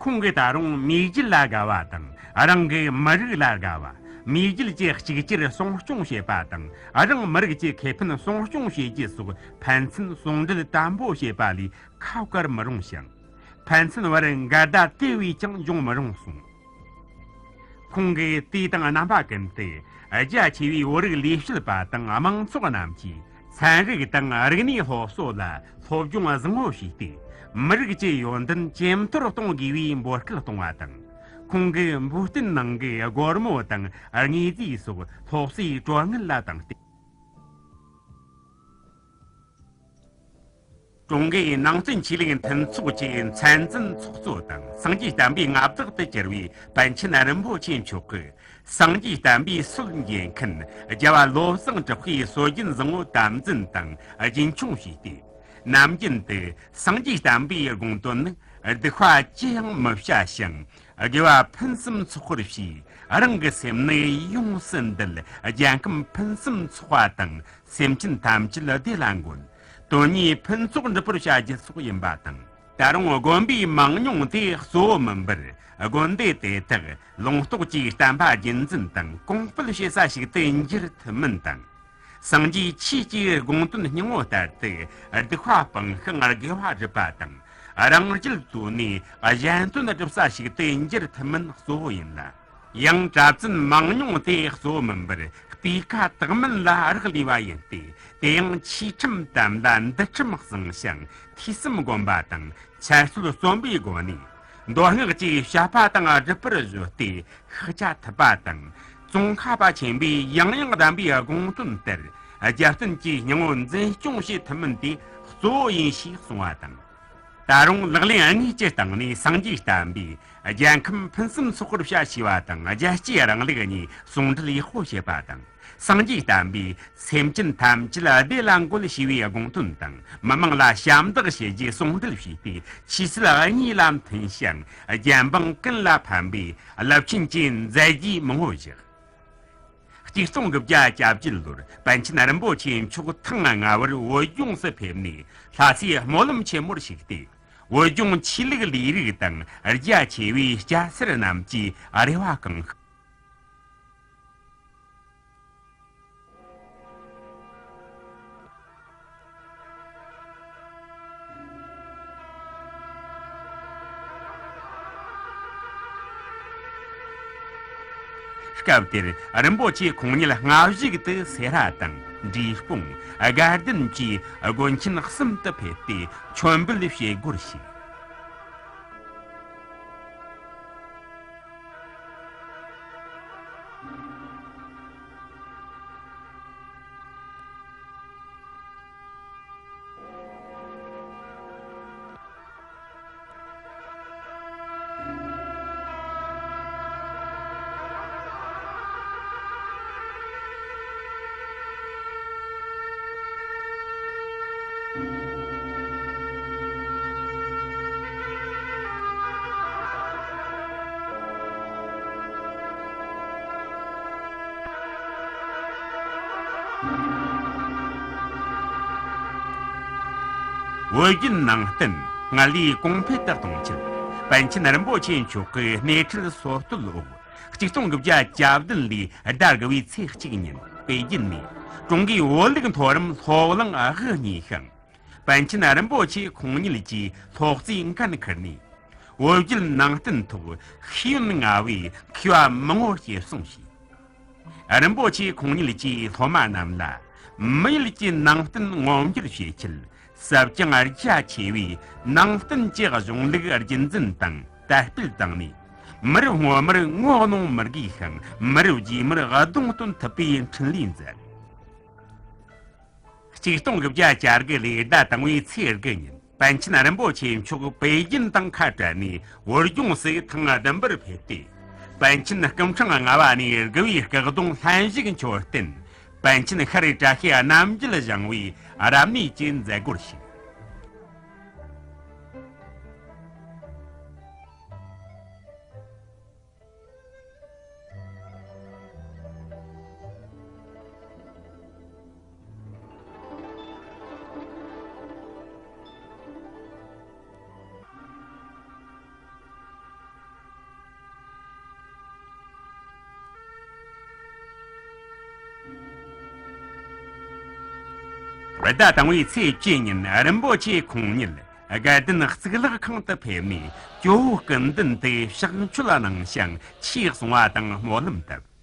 ཁོང་གིས་ད་རུང་མེས་རྒྱལ་ལ་དགའ་བ་དང་། རང་གི་མི་རིགས་ལ་དགའ་བ། མེས་རྒྱལ་གྱི་གཅིག་གྱུར་སྲུང་སྐྱོང་བྱེད་པ་དང་། རང་མི་རིགས་ཀྱི་ཁེ་ཕན་སྲུང་སྐྱོང་བྱེད་རྒྱུ་སོགས་ཕན་ཚུན་ཟུང་འབྲེལ་དམ་པོ་བྱེད་པ་ལས་ཁ་བཀར་མི་རུང་ཞིང་། ཕན་ཚུན་བར་འགལ་ཟླ་དེ་བས་ཀྱང་འབྱུང་མི་རུང་གསུངས། ཁོང་གིས་དུས་དང་རྣམ་པ་ཀུན་ཏུ་རྒྱ་ཆེ་བའི་བོད་རིགས་ལས་བྱེད་པ་དང་དམངས་ཚོགས་རྣམས་ཀྱིས་ཚན་རིག་དང་རིག་གནས་སློབ་གསོ་ལ་སློབ་སྦྱོང་བཟང་བོ་བྱས་ཏེ། མི་རིགས་ཀྱི་ཡོན་ཏན་ཇེ་མཐོར་གཏོང་དགོས་པའི་འབོད་སྐུལ་གཏོང་བ་དང་། ཁོང་གིས་འབོད་བསྟུན་གནང་གི་སྒོར་མོ་དང་དངོས་རྫས་སོགས་སློབ་གསོའི་གྲོན་དངུལ་ལ་བཏང་སྟེ། ཀྲུང་གོའི་ནང་བསྟན་ཆོས་ལུགས་མཐུན་ཚོགས་ཀྱི་མཚན་འཛིན་ཚོགས་གཙོ་དང་། སངས་རྒྱས་བསྟན་པའི་མངའ་བདག་ཏུ་གྱུར་བའི་པཎ་ཆེན་རིན་པོ་ཆེ་མཆོག་གིས། སངས་རྒྱས་བསྟན་པའི་སྲོལ་འབྱེད་མཁན་རྒྱལ་བ་བློ་བཟང་གྲགས་པའི་སྲོལ་རྒྱུན་བཟང་བོ་དམ་འཛིན་དང་རྒྱུན་འཁྱོངས་བྱས་ཏེ། ནམ་རྒྱུན་དུ་སངས་རྒྱས་བསྟན་པའི་དགོངས་དོན་ནི། སྡིག་པ་ཅི་ཡང་མི་བྱ་ཞིང་། དགེ་བ་ཕུན་སུམ་ཚོགས་པར་བྱས། རང་གི་སེམས་ནི་ཡོངས་སུ་འདུལ། རྒྱལ་ཁམས་ཕུན་སུམ་ཚོགས་པ་དང་། སེམས་ཅན་ཐམས་ཅད་བདེ་ལ་འགོད། དོན་གཉིས་ཕུན་ཚོགས་འགྲུབ་པར་བྱ་རྒྱུ་སོགས་ཡིན་པ་དང་། ད་རུང་དགོན་པའི་མང་ཉུང་དེ་གཙོ་བོ་མིན་པར། དགོན་སྡེ་དེ་དག་ལུང་རྟོགས་ཀྱི་བསྟན་པ་རྒྱུན་འཛིན་དང་གོང་སྤེལ་བྱེད་ས་ཞིག་ཏུ་འགྱུར་ཐུབ་མིན་དང་། སངས་རྒྱས་ཆོས་ཀྱི་དགོངས་དོན་སྙིང་བོ་ལྟར་དུ་སྡིག་པ་སྤང་ཞིང་དགེ་བ་སྒྲུབ་པ་དང་། རང་རྒྱུད་དུལ་ནས་གཞན་དོན་སྒྲུབ་ས་ཞིག་ཏུ་འགྱུར་ཐུབ་མིན་གཙོ་བོ་ཡིན་ལ། ཡང་གྲྭ་བཙུན་མང་ཉུང་དེ་གཙོ་བོ་མིན་པར་སྤུས་ཀ་དག་མིན་ལ་རག་ལས་པ་ཡིན་ཏེ། དེ་ཡང་ཆོས་ཁྲིམས་དམ་ལ་འདུལ་ཁྲིམས་གཙང་ཞིང་ཐོས་བསམ་སྒོམ་པ་དང་འཆད་རྩོད་རྩོམ་པའི་སྒོ་ནས། མདོ་སྔགས་ཀྱི་བཤད་པ་དང་སྒྲུབ་པར་གཞོལ་ཏེ་ཤེས་བྱ་ཐུབ་པ་དང་། ཙོང་ཁ་པ་ཆེན་པོས་ཡང་ཡང་གདམས་པའི་དགོངས་དོན་ལྟར། རྒྱབ་རྟེན་གྱི་སྙིང་བོ་འཛིན་སྐྱོང་བྱེད་ཐུབ་མིན་དེ་གཙོ་བོ་ཡིན་ཞེས་གསུངས་པ་དང་། ད་རུང་ལག་ལེན་དངོས་ཀྱི་སྟེང་ནས་སངས་རྒྱས་བསྟན་པས་རྒྱལ་ཁམས་ཕུན་སུམ་ཚོགས་པར་བྱ་ཞེས་པ་དང་། རྒྱལ་གཅེས་རིང་ལུགས་གཉིས་ཟུང་འབྲེལ་ཡག་པོ་བྱེད་པ་དང་། སངས་རྒྱས་བསྟན་པས་སེམས་ཅན་ཐམས་ཅད་བདེ་ལ་འགོད་ཞེས་པའི་དགོངས་དོན་དང་། མི་དམངས་ལ་ཞབས་འདེགས་བྱེད་རྒྱུ་ཟུང་འབྲེལ་བྱས་ཏེ། ཆོས་སྲིད་གཉིས་ལ་མཐུན་ཞིང་། རྒྱལ་འབངས་ཀུན་ལ་ཕན་པའི་རླབས་ཆེན་གྱི་མཛད་རྗེས་མང་པོ་བཞག་གཅིག་སྟོང་དགུ་བརྒྱ་གྱ་བརྒྱད་ལོར་པཎ་ཆེན་རིན་པོ་ཆེ་མཆོག་ཐེངས་ལྔ་བར་བོད་ལྗོངས་སུ་ཕེབས་ནས། ལྷ་སའི་སྨོན་ལམ་ཆེན་མོར་ཞུགས་ཏེ། བོད་ལྗོངས་ཆོས་ལུགས་ལས་རིགས་དང་རྒྱ་ཆེ་བའི་སྐྱ་སེར་རྣམས་ཀྱི་རེ་བ་བསྐངས་ཤིང་། སྐབས་དེར་རིན་པོ་ཆེ་ཁོང་ཉིད་སྔ་གཞུག་ཏུ་སེ་ར་དང་འབྲས་སྤུངས། དགའ་ལྡན་བཅས་དགོན་ཆེན་གསུམ་དུ་ཕེབས་ཏེ་མཆོད་འབུལ་བྱེད་སྒོར་ཞུགས། བོད་བརྒྱུད་ནང་བསྟན་སྔར་ལས་གོང་འཕེལ་དུ་གཏོང་ཆེད། པཎ་ཆེན་རིན་པོ་ཆེ་མཆོག་གི་སྣེ་ཁྲིད་སྲོལ་གཏོད་འོག་གཅིག་སྟོང་དགུ་བརྒྱ་གྱ་བདུན་ལོའི་ཟླ་དགུ་བའི་ཚེས་གཅིག་ཉིན་པེ་ཅིན་ནས་ཀྲུང་གོའི་བོད་ལུགས་མཐོ་རིམ་སློབ་གླིང་དབུ་བརྙེས་ཤིང་། པཎ་ཆེན་རིན་པོ་ཆེ་ཁོང་ཉིད་ཀྱིས་སློབ་གཙོའི་འགན་ཁུར་ནས། བོད་བརྒྱུད་ནང་བསྟན་ཐོག་ཤེས་ཡོན་མངའ་བའི་མཁས་པ་མང་པོ་སྐྱེད་སྲིང་བྱས། རིན་པོ་ཆེ་ཁོང་ཉིད་ཀྱིས་སློབ་མ་རྣམས་ལ་མི་ཡུལ་གྱི་ནང་བསྟན་ངོམ་སྒྱུར་བྱེད་ཆེད། ཟབ་ཅིང་རྒྱ་ཆེ་བའི་ནང་བསྟན་གྱི་གཞུང་ལུགས་རྒྱུན་འཛིན་དང་དར་སྤེལ་བཏང་ནས། མི་རབས་སྔོན་མར་ངོ་གནོང་མི་དགོས་ཤིང་། མི་རབས་རྗེས་མར་གདེང་སྟོན་ཐུབ་པའི་འཕྲིན་ལས་མཛད། གཅིག་སྟོང་དགུ་བརྒྱ་གྱ་དགུ་ལོའི་ཟླ་དང་པོའི་ཚེས་དགུ་ཉིན་པཎ་ཆེན་རིན་པོ་ཆེ་མཆོག་པེ་ཅིན་དང་ཁ་བྲལ་ནས་བོད་ལྗོངས་སུ་ཐེངས་བདུན་པར་ཕེབས་ཏེ། པཎ་ཆེན་སྐུ་ཕྲེང་ལྔ་པ་ནས་དགུ་པའི་སྐུ་གདུང་ལྷན་ཞུགས་མཆོད་རྟེན། པཎ་ཆེན་ཤར་བཀྲ་ཤིས་རྣམ་རྒྱལ་བཞེངས་པའི་རབ་གནས་ཀྱི་མཛད་སྒོར་ཞུགས། ཟླ་དང་པོའི་ཚེས་བཅུ་ཉིན་རིན་པོ་ཆེ་ཁོང་ཉིད་དགའ་ལྡན་གཙུག་ལག་ཁང་དུ་ཕེབས་ནས་ཇོ་བོའི་སྐུ་མདུན་དུ་ཕྱག་མཆོད་གནང་ཞིང་ཆོས་གསུང་བ་དང་སྨོན་ལམ་བཏབ།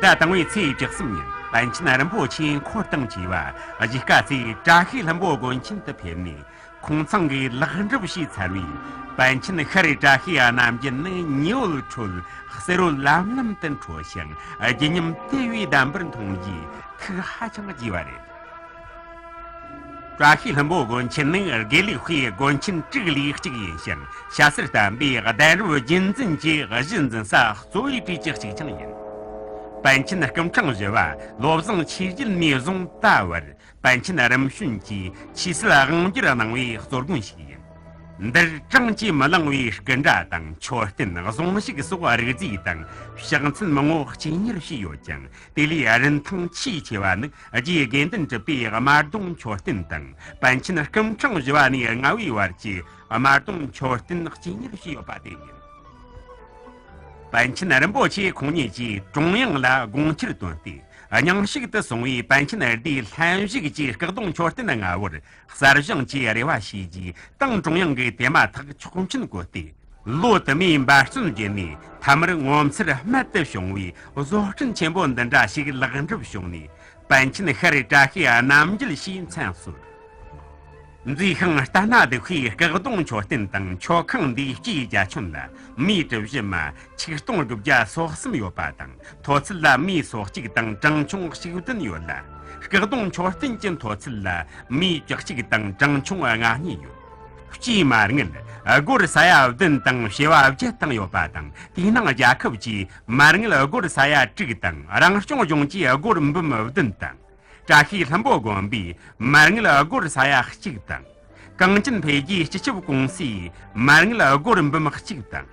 ཟླ་དང་པོའི་ཚེས་བཅུ་གསུམ་ཉིན་པཎ་ཆེན་རིན་པོ་ཆེ་འཁོར་དང་བཅས་པ་གཞིས་ཀ་རྩེའི་བཀྲ་ཤིས་ལྷུན་པོ་དགོན་ཆེན་དུ་ཕེབས་ནས། ཁོང་ཚང་གིས་ལེགས་གྲུབ་ཞུས་ཚར་བའི་པཎ་ཆེན་ཤར་བཀྲ་ཤིས་རྣམ་རྒྱལ་ནི་ཉི་འོད་འཕྲོས་བསེ་རུ་ལམ་ལམ་དུ་འཕྲོ་ཞིང་། བརྒྱུད་ཉམས་དེ་བས་ལྡན་པར་མཐོང་རྗེས་ཐུགས་ཧ་ཅང་དགྱེས་པ་རེད། བཀྲ་ཤིས་ལྷུན་པོ་དགོན་ཆེན་ནི་དགེ་ལུགས་པའི་དགོན་ཆེན་དྲུག་ལས་གཅིག་ཡིན་ཞིང་། སྐྱ་སེར་བསྟན་པའི་གདན་རབས་རྒྱུན་འཛིན་གྱི་གཞི་འཛིན་ས་གཙོ་བོའི་གྲས་ཀྱི་གཅིག་ཀྱང་ཡིན། པཎ་ཆེན་སྐུ་ཕྲེང་བཞི་པ་བློ་བཟང་ཆོས་རྒྱན་ནས་བཟུང་ད་བར། པཎ་ཆེན་རིམ་བྱོན་གྱིས་ཆོས་སྲིད་དབང་སྒྱུར་གནང་བའི་གཙོ་དགོན་ཞིག་ཡིན། འདིར་གྲངས་ཀྱིས་མི་ལང་བའི་སྐུ་འདྲ་དང་མཆོད་རྟེན་བཟུང་ཞིག་སོགས་རིག་རྫས་དང་ཕྱག་མཚན་མང་བོ་སྤྱན་སྔར་བྱས་ཡོད་ཀྱང་། དེ་ལས་རིན་ཐང་ཆེས་ཆེ་བ་ནི་རྗེ་དགེ་འདུན་གྲུབ་པའི་དམར་གདུང་མཆོད་རྟེན་དང་། པཎ་ཆེན་སྐུ་ཕྲེང་བཞི་བ་ནས་ལྔ་བའི་བར་གྱི་དམར་གདུང་མཆོད་རྟེན་སྤྱན་སྔར་བྱས་ཡོད་པ་དེ་ཡིན། པཎ་ཆེན་རིན་པོ་ཆེ་ཁོང་ཉིད་ཀྱིས་ཀྲུང་དབྱང་ལ་དགོངས་འཆར་བཏོན་ཏེ། སྙིང་ཞིག་ཏུ་སོང་བའི་པཎ་ཆེན་སྡེ་ལྷན་བཞུགས་ཀྱི་སྐུ་གདུང་མཆོད་རྟེན་ལྔ་བོར་གསར་བཞེངས་ཀྱི་རེ་བ་བྱས་རྗེས། ཏང་ཀྲུང་དབྱང་གིས་དེ་མ་ཐག་ཆོག་མཆན་བཀོད་དེ། ལོ་དུ་མའི་འབད་བརྩོན་བརྒྱུད་ནས་ཐ་མར་ངོ་མཚར་རྨད་དུ་བྱུང་བའི་བཟོ་སྐྲུན་ཆེན་པོ་འདི་འདྲ་ཞིག་ལེགས་འགྲུབ་བྱུང་ནས། པཎ་ཆེན་ཤར་བཀྲ་ཤིས་རྣམ་རྒྱལ་ཞེས་མཚན་གསོལ། མཛེས་ཤིང་ལྟ་ན་སྡུག་པའི་སྐུ་གདུང་མཆོད་རྟེན་དང་མཆོད་ཁང་འདིའི་སྤྱིའི་རྒྱ་ཁྱོན་ལ་མིའི་གྲུ་བཞི་མ་ཆིག་སྟོང་དགུ་བརྒྱ་སོ་གསུམ་ཡོད་པ་དང་། མཐོ་ཚད་ལ་མིའི་སོ་གཅིག་དང་གྲངས་ཆུང་གཅིག་བདུན་ཡོད་ལ། སྐུ་གདུང་མཆོད་རྟེན་གྱི་མཐོ་ཚད་ལ་མིའི་བཅུ་གཅིག་དང་གྲངས་ཆུང་ལྔ་གཉིས་ཡོད། སྤྱིའི་མར་ངོའི་སྒོར་ས་ཡ་བདུན་དང་བྱེ་བ་བརྒྱད་བཏིང་ཡོད་པ་དང་། དེའི་ནང་རྒྱལ་ཁབ་ཀྱིས་མར་ངོའི་སྒོར་ས་ཡ་དྲུག་དང་། རང་སྐྱོང་ལྗོངས་ཀྱིས་སྒོར་འབུམ་བདུན་དང་། བཀྲ་ཤིས་ལྷུན་པོ་དགོན་པས་མར་ངོའི་སྒོར་ས་ཡ་གཅིག་དང་། གངས་ཅན་འཕེལ་རྒྱས་སྤྱི་ཁྱབ་ཀུང་སིས་མར་ངོའི་སྒོར་འབུམ་གཅིག་དང་།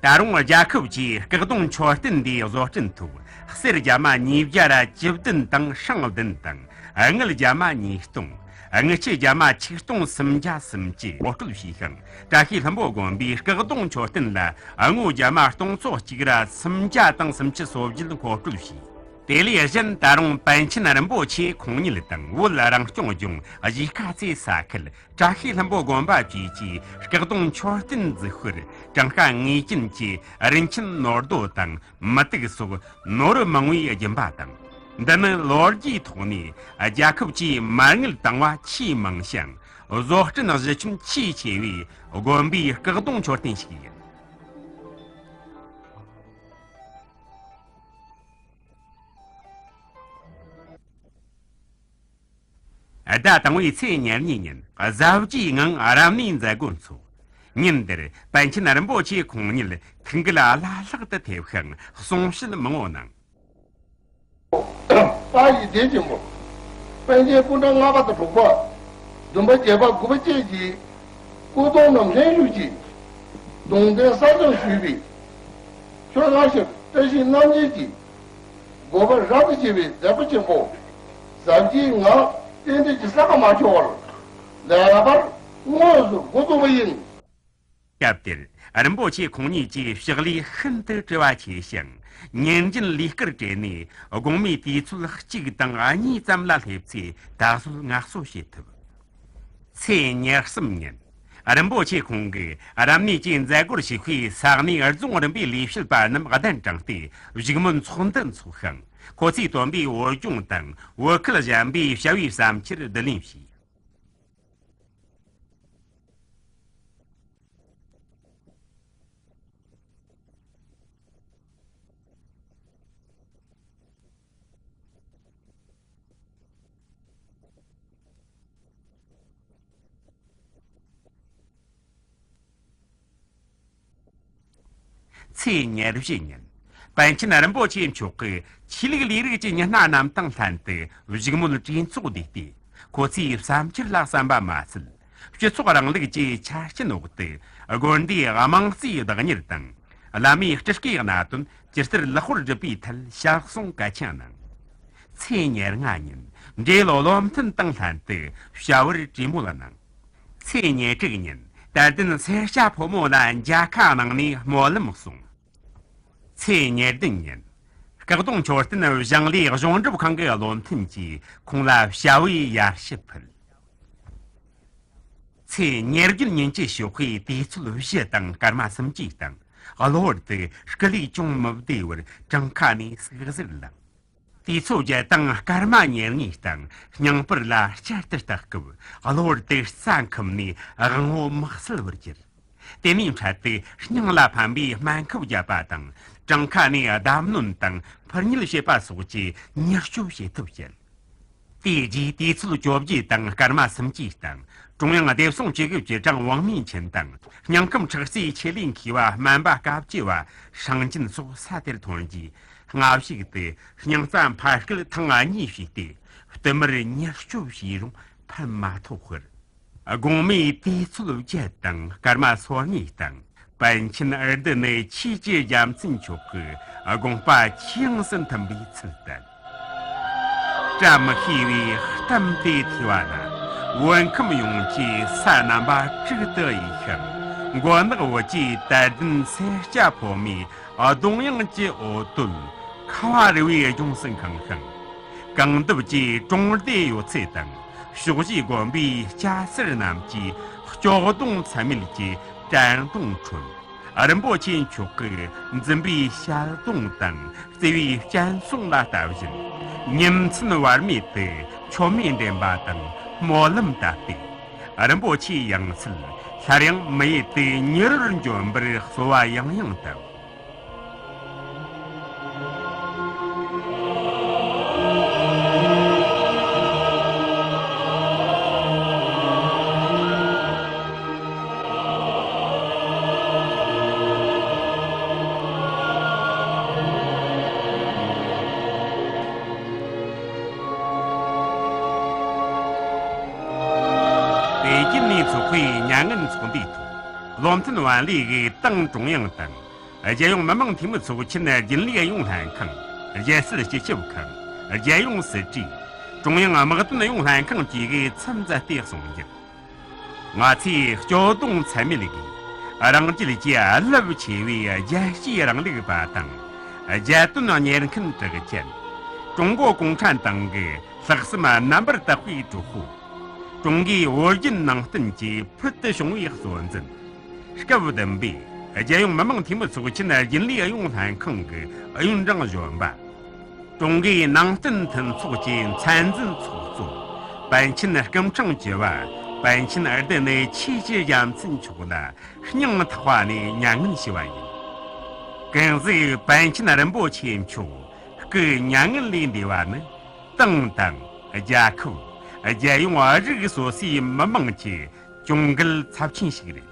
ད་རུང་རྒྱལ་ཁབ་ཀྱིས་སྐུ་གདུང་མཆོད་རྟེན་འདིའི་བཟོ་སྐྲུན་ཐོག་གསེར་རྒྱ་མ་ཉིས་བརྒྱ་ར་བཅུ་བདུན་དང་། ཧྲང་བདུན་དང་། དངུལ་རྒྱ་མ་ཉིས་སྟོང་། དངུལ་ཆུ་རྒྱ་མ་ཆིག་སྟོང་སུམ་བརྒྱ་སུམ་ཅུ་མཁོ་སྤྲོད་བྱས་ཤིང་། བཀྲ་ཤིས་ལྷུན་པོ་དགོན་པས་སྐུ་གདུང་མཆོད་རྟེན་ལ་དངུལ་རྒྱ་མ་སྟོང་ཚོ་གཅིག་ར་སུམ་བརྒྱ་དང་སུམ་ཅུ་སོ་བརྒྱད་མཁོ་སྤྲོད་བྱས། དེ་ལས་གཞན་ད་རུང་པཎ་ཆེན་རིན་པོ་ཆེ་ཁོང་ཉིད་དང་བོད་རང་སྐྱོང་ལྗོངས་གཞིས་ཀ་རྩེ་ས་ཁུལ་བཀྲ་ཤིས་ལྷུན་པོ་དགོན་པ་བཅས་ཀྱིས་སྐུ་གདུང་མཆོད་རྟེན་འཛུགས་སྤེལ་གྲངས་ཀ་ངེས་ཅན་གྱི་རིན་ཆེན་ནོར་རྡོ་དང་མུ་ཏིག་སོགས་ནོར་བུ་མང་བོས་བརྒྱན་པ་དང་། འདི་ནི་ལོ་རྒྱུས་ཐོག་ནས་རྒྱལ་ཁབ་ཀྱིས་མར་དངུལ་བཏང་བ་ཆེས་མང་ཞིང་། བཟོ་སྐྲུན་གཞི་ཁྱོན་ཆེས་ཆེ་བའི་དགོན་པའི་སྐུ་གདུང་མཆོད་རྟེན་ཞིག་ཡིན། ཟླ་དང་པོའི་ཚེས་ཉེར་གཉིས་ཉིན་གཟབ་རྒྱས་ངང་རབ་གནས་མཛད་སྒོ་འཚོགས། ཉིན་འདིར་པཎ་ཆེན་རིན་པོ་ཆེ་ཁོང་ཉིད་ཐུགས་འགུལ་བླ་ལྷག་ཏུ་ཐེབས་ཤིང་གསུང་བཤད་མང་བོ་གནང་། པ་ཡི་སྡེ་ཆེན་པོ། པཎ་ཆེན་སྐུ་ཕྲེང་ལྔ་པ་དང་དྲུག་པ། བདུན་པ་བརྒྱད་པ་དགུ་པ་བཅས་ཀྱིས་སྐུ་གདུང་རྣམས་ལྷན་བཞུགས་ཀྱིས་གདུང་རྟེན་གསར་བཞེངས་ཞུས་པའི་ཆོས་བཟང་ཞབས་བཀྲ་ཤིས་རྣམ་རྒྱལ་གྱི་དགོངས་པ་རབ་ཏུ་བརྗིད་པའི་མཛད་པ་ཆེན་པོ་གཟབ་རྒྱས་ངང་རྟེན་འབྲེལ་གྱི་ས་ག་མ་ཆོད་པར་ལེགས་པར་དངོས་སུ་འགོ་བཙུགས་པ་ཡིན། སྐབས་དེར་རིན་པོ་ཆེ་ཁོང་ཉིད་ཀྱིས་ཕྱག་ལས་ཤིན་ཏུ་བྲེལ་བ་ཆེ་ཞིང་། ཉིན་རྒྱུན་ལས་ཀར་བྲེལ་ནས་དགོང་མོའི་དུས་ཚོད་གཅིག་དང་གཉིས་ཙམ་ལ་སླེབས་ཚེ་ད་གཟོད་ངལ་གསོ་བྱེད་ཐུབ། ཚེས་ཉེར་གསུམ་ཉིན། རིན་པོ་ཆེ་ཁོང་གིས་རབ་གནས་ཀྱི་མཛད་སྒོར་ཞུགས་པའི་ས་གནས་རྫོང་རིམ་པའི་ལས་བྱེད་པ་རྣམས་གདན་དྲངས་ཏེ་བཞུགས་མོལ་ཚོགས་འདུ་འཚོགས་ཤིང་། ཁོ་ཚོས་བཏོན་པའི་བོད་ལྗོངས་དང་བོད་ཁུལ་གཞན་པའི་བྱ་བའི་བསམ་འཆར་བསྡུ་ལེན་བྱས། ཚེས་ཉེར་བཞི་ཉིན། པཎ་ཆེན་རིན་པོ་ཆེ་མཆོག་གིས་ཆོས་ལུགས་ལས་རིགས་ཀྱི་མི་སྣ་རྣམས་དང་ལྷན་དུ་བཞུགས་མོལ་གྲོས་ཚོགས་བསྡུས་ཏེ། ཁོ་ཚོའི་བསམ་འཆར་ལ་གསན་པ་མ་ཟད། སྤྱི་ཚོགས་རིང་ལུགས་ཀྱི་ཆ་རྐྱེན་འོག་ཏུ་དགོན་སྡེའི་དམངས་གཙོའི་བདག་གཉེར་དང་། བླ་མའི་སྤྲུལ་སྐུའི་གནད་དོན་ཇི་ལྟར་ལེགས་པོར་སྒྲུབ་པའི་ཐད་ཞལ་གསུང་གལ་ཆེན་གནང་། ཚེས་ཉེར་ལྔ་ཉིན་འབྲེལ་ཡོད་བློ་མཐུན་དང་ལྷན་དུ་བྱ་བར་གྲོས་མོལ་གནང་། ཚེས་ཉེར་དྲུག་ཉིན་དད་ལྡན་སེར་སྐྱ་ཕོ་མོ་ལ་མཇལ་ཁ་གནང་ནས་སྨོན་ལམ་གསུངས། ཚེས་ཉེར་བདུན་ཉིན། སྐུ་གདུང་མཆོད་རྟེན་བཞེངས་ལས་གཞུང་སྒྲུབ་ཁང་གི་བློ་མཐུན་གྱིས་ཁོང་ལ་བྱ་བའི་ཡར་ཞུ་ཕུལ། ཚེས་ཉེར་བརྒྱད་ཉིན་གྱི་ཞོགས་ཀའི་དུས་ཚོད་བཞི་དང་སྐར་མ་སུམ་ཅུའི་སྟེང་གློ་བུར་དུ་སྐུ་ལུས་ཅུང་མི་བདེ་བར་བྲང་ཁ་ནས་ཟུག་གཟེར་ལངས། དུས་ཚོད་བརྒྱད་དང་སྐར་མ་ཉེར་གཉིས་སྟེང་སྙིང་པར་ལ་བསྐྱར་དུ་བལྟ་སྐབས་གློ་བུར་དུ་རྩ་འཁུམས་ནས་དབང་པོ་མི་གསལ་བར་གྱུར། དེ་ནས་འཕྲལ་དུ་སྙིང་ལ་ཕན་པའི་སྨན་ཁབ་བརྒྱབ་པ་དང་བྲང་ཁ་ནས་བརྡབ་གནོན་དང་ཕུར་མཉེ་བྱེད་པ་སོགས་ཀྱིས་མྱུར་སྐྱོབ་བྱེད་ཐབས་བྱས། དེའི་རྗེས་དུས་ཚོད་བཅོ་བརྒྱད་དང་སྐར་མ་སུམ་ཅུའི་སྟེང་ཀྲུང་དབྱང་བདེ་སྲུང་སྤྱི་ཁྱབ་ཀྱི་ཀྲང་ཝང་མིན་ཆིན་དང་སྙིང་ཁམས་ཁྲག་རྩའི་ཆེད་ལས་མཁས་པ་སྨན་པ་སྐབས་བཅུ་བ་ཧྲང་ཅིན་སོགས་ས་དེར་ཐོན་རྗེས་སྔ་གཞུག་ཏུ་སྙིང་རྩ་འཕར་སྐད་ཐེངས་གཉིས་བྱས་ཏེ་བསྟུད་མར་མྱུར་སྐྱོབ་བྱས་རུང་ཕན་མ་ཐོགས་པར། དགོང་མོའི་དུས་ཚོད་བརྒྱད་དང་སྐར་མ་སོ་གཉིས་དང་། པཎ་ཆེན་ཨར་དི་ནེ་ཆོས་ཀྱི་རྒྱལ་མཚན་མཆོག་གི་དགོངས་པ་ཆོས་དབྱིངས་སུ་མཐུན་པའི་ཚུལ་བསྟན། བཀྲ་མི་ཤིས་པའི་གཏམ་དེ་ཐོས་པ་ན། བོད་ཁམས་ཡོངས་ཀྱི་ས་རྣམ་པ་དྲུག་ཏུ་གཡོས་ཤིང་། མགོ་ནག་འོད་ཀྱི་དད་ལྡན་སེར་སྐྱ་ཕོ་མོའི་གདོང་དབྱངས་ཀྱི་འོ་དོད་ཁ་བ་རི་བོའི་ལྗོངས་སུ་འཁང་ཞིང་། གངས་འདབས་ཀྱི་གྲོང་སྡེ་ཡོད་ཚད་དང་། ཕྱོགས་བཞིའི་དགོན་པའི་སྐྱ་སེར་རྣམས་ཀྱིས་སྐྱོ་གདུང་ཚད་མེད་ཀྱི་དྲན་གདུང་འཁྲོལ། རིན་པོ་ཆེ་མཆོག་གིས་འཛིན་པའི་ཞལ་གདོང་དང་བརྩེ་བའི་སྤྱན་ཟུང་ལ་ལྟ་བཞིན། ཉིན་མཚན་བར་མེད་དུ་མཆོད་མེ་འདྲེན་པ་དང་སྨོན་ལམ་བཏབ་སྟེ། རིན་པོ་ཆེའི་ཡང་སྲིད་སླར་ཡང་མི་ཡུལ་དུ་མྱུར་བར་འབྱོན་པར་གསོལ་བ་ཡང་ཡང་བཏབ། པེ་ཅིན་ནས་འཚོགས་པའི་མྱ་ངན་ཚོགས་འདུའི་ཐོག་བློ་མཐུན་ཝན་ལི་ཡིས་ཏང་ཀྲུང་དབྱང་དང་། རྒྱལ་ཡོངས་མི་དམངས་འཐུས་མི་ཚོགས་ཆེན་རྒྱུན་ལས་ཨུ་ཡོན་ལྷན་ཁང་། རྒྱལ་སྲིད་སྤྱི་ཁྱབ་ཁང་། རྒྱལ་ཡོངས་སྲིད་གྲོས། ཀྲུང་དབྱང་དམག་དོན་ཨུ་ཡོན་ལྷན་ཁང་བཅས་ཀྱིས་མཚམས་མཛད་དེ་གསུངས་རྒྱུར། ང་ཚོས་སྐྱོ་གདུང་ཚད་མེད་ཀྱིས་རང་རྒྱལ་གྱི་རླབས་ཆེ་བའི་རྒྱལ་གཅེས་རིང་ལུགས་པ་དང་། རྒྱལ་དོན་གཉེར་མཁན་དྲུག་ཅན། ཀྲུང་གོ་གུང་ཁྲན་ཏང་གི་ལྷག་བསམ་རྣམ་པར་དག་པའི་གྲོགས་པོ། ཀྲུང་གོའི་བོད་བརྒྱུད་ནང་བསྟན་གྱི་ཕུལ་དུ་བྱུང་བའི་གཙོ་འཛིན། སྐབས་བདུན་པའི་རྒྱལ་ཡོངས་མི་དམངས་འཐུས་མི་ཚོགས་ཆེན་རྒྱུན་ལས་ཨུ་ཡོན་ལྷན་ཁང་གི་ཨུ་ཡོན་ཀྲང་གཞོན་པ། ཀྲུང་གོའི་ནང་བསྟན་མཐུན་ཚོགས་ཀྱི་མཚན་འཛིན་ཚོགས་གཙོ། པཎ་ཆེན་སྐུ་ཕྲེང་བཅུ་པ་པཎ་ཆེན་ཨར་དི་ནེ་ཆོས་ཀྱི་རྒྱལ་མཚན་མཆོག་ལ་སྙིང་ཐག་པ་ནས་མྱ་ངན་ཞུ་བ་ཡིན། གང་ཟིག་པཎ་ཆེན་རིན་པོ་ཆེ་མཆོག་སྐུ་མྱ་ངན་ལས་འདས་པ་ནི། ཏང་དང་རྒྱལ་ཁབ། རྒྱལ་ཡོངས་རིགས་སོ་སོའི་མི་དམངས་ཀྱི་གྱོང་གུད་ཚབས་ཆེན་ཞིག་རེད།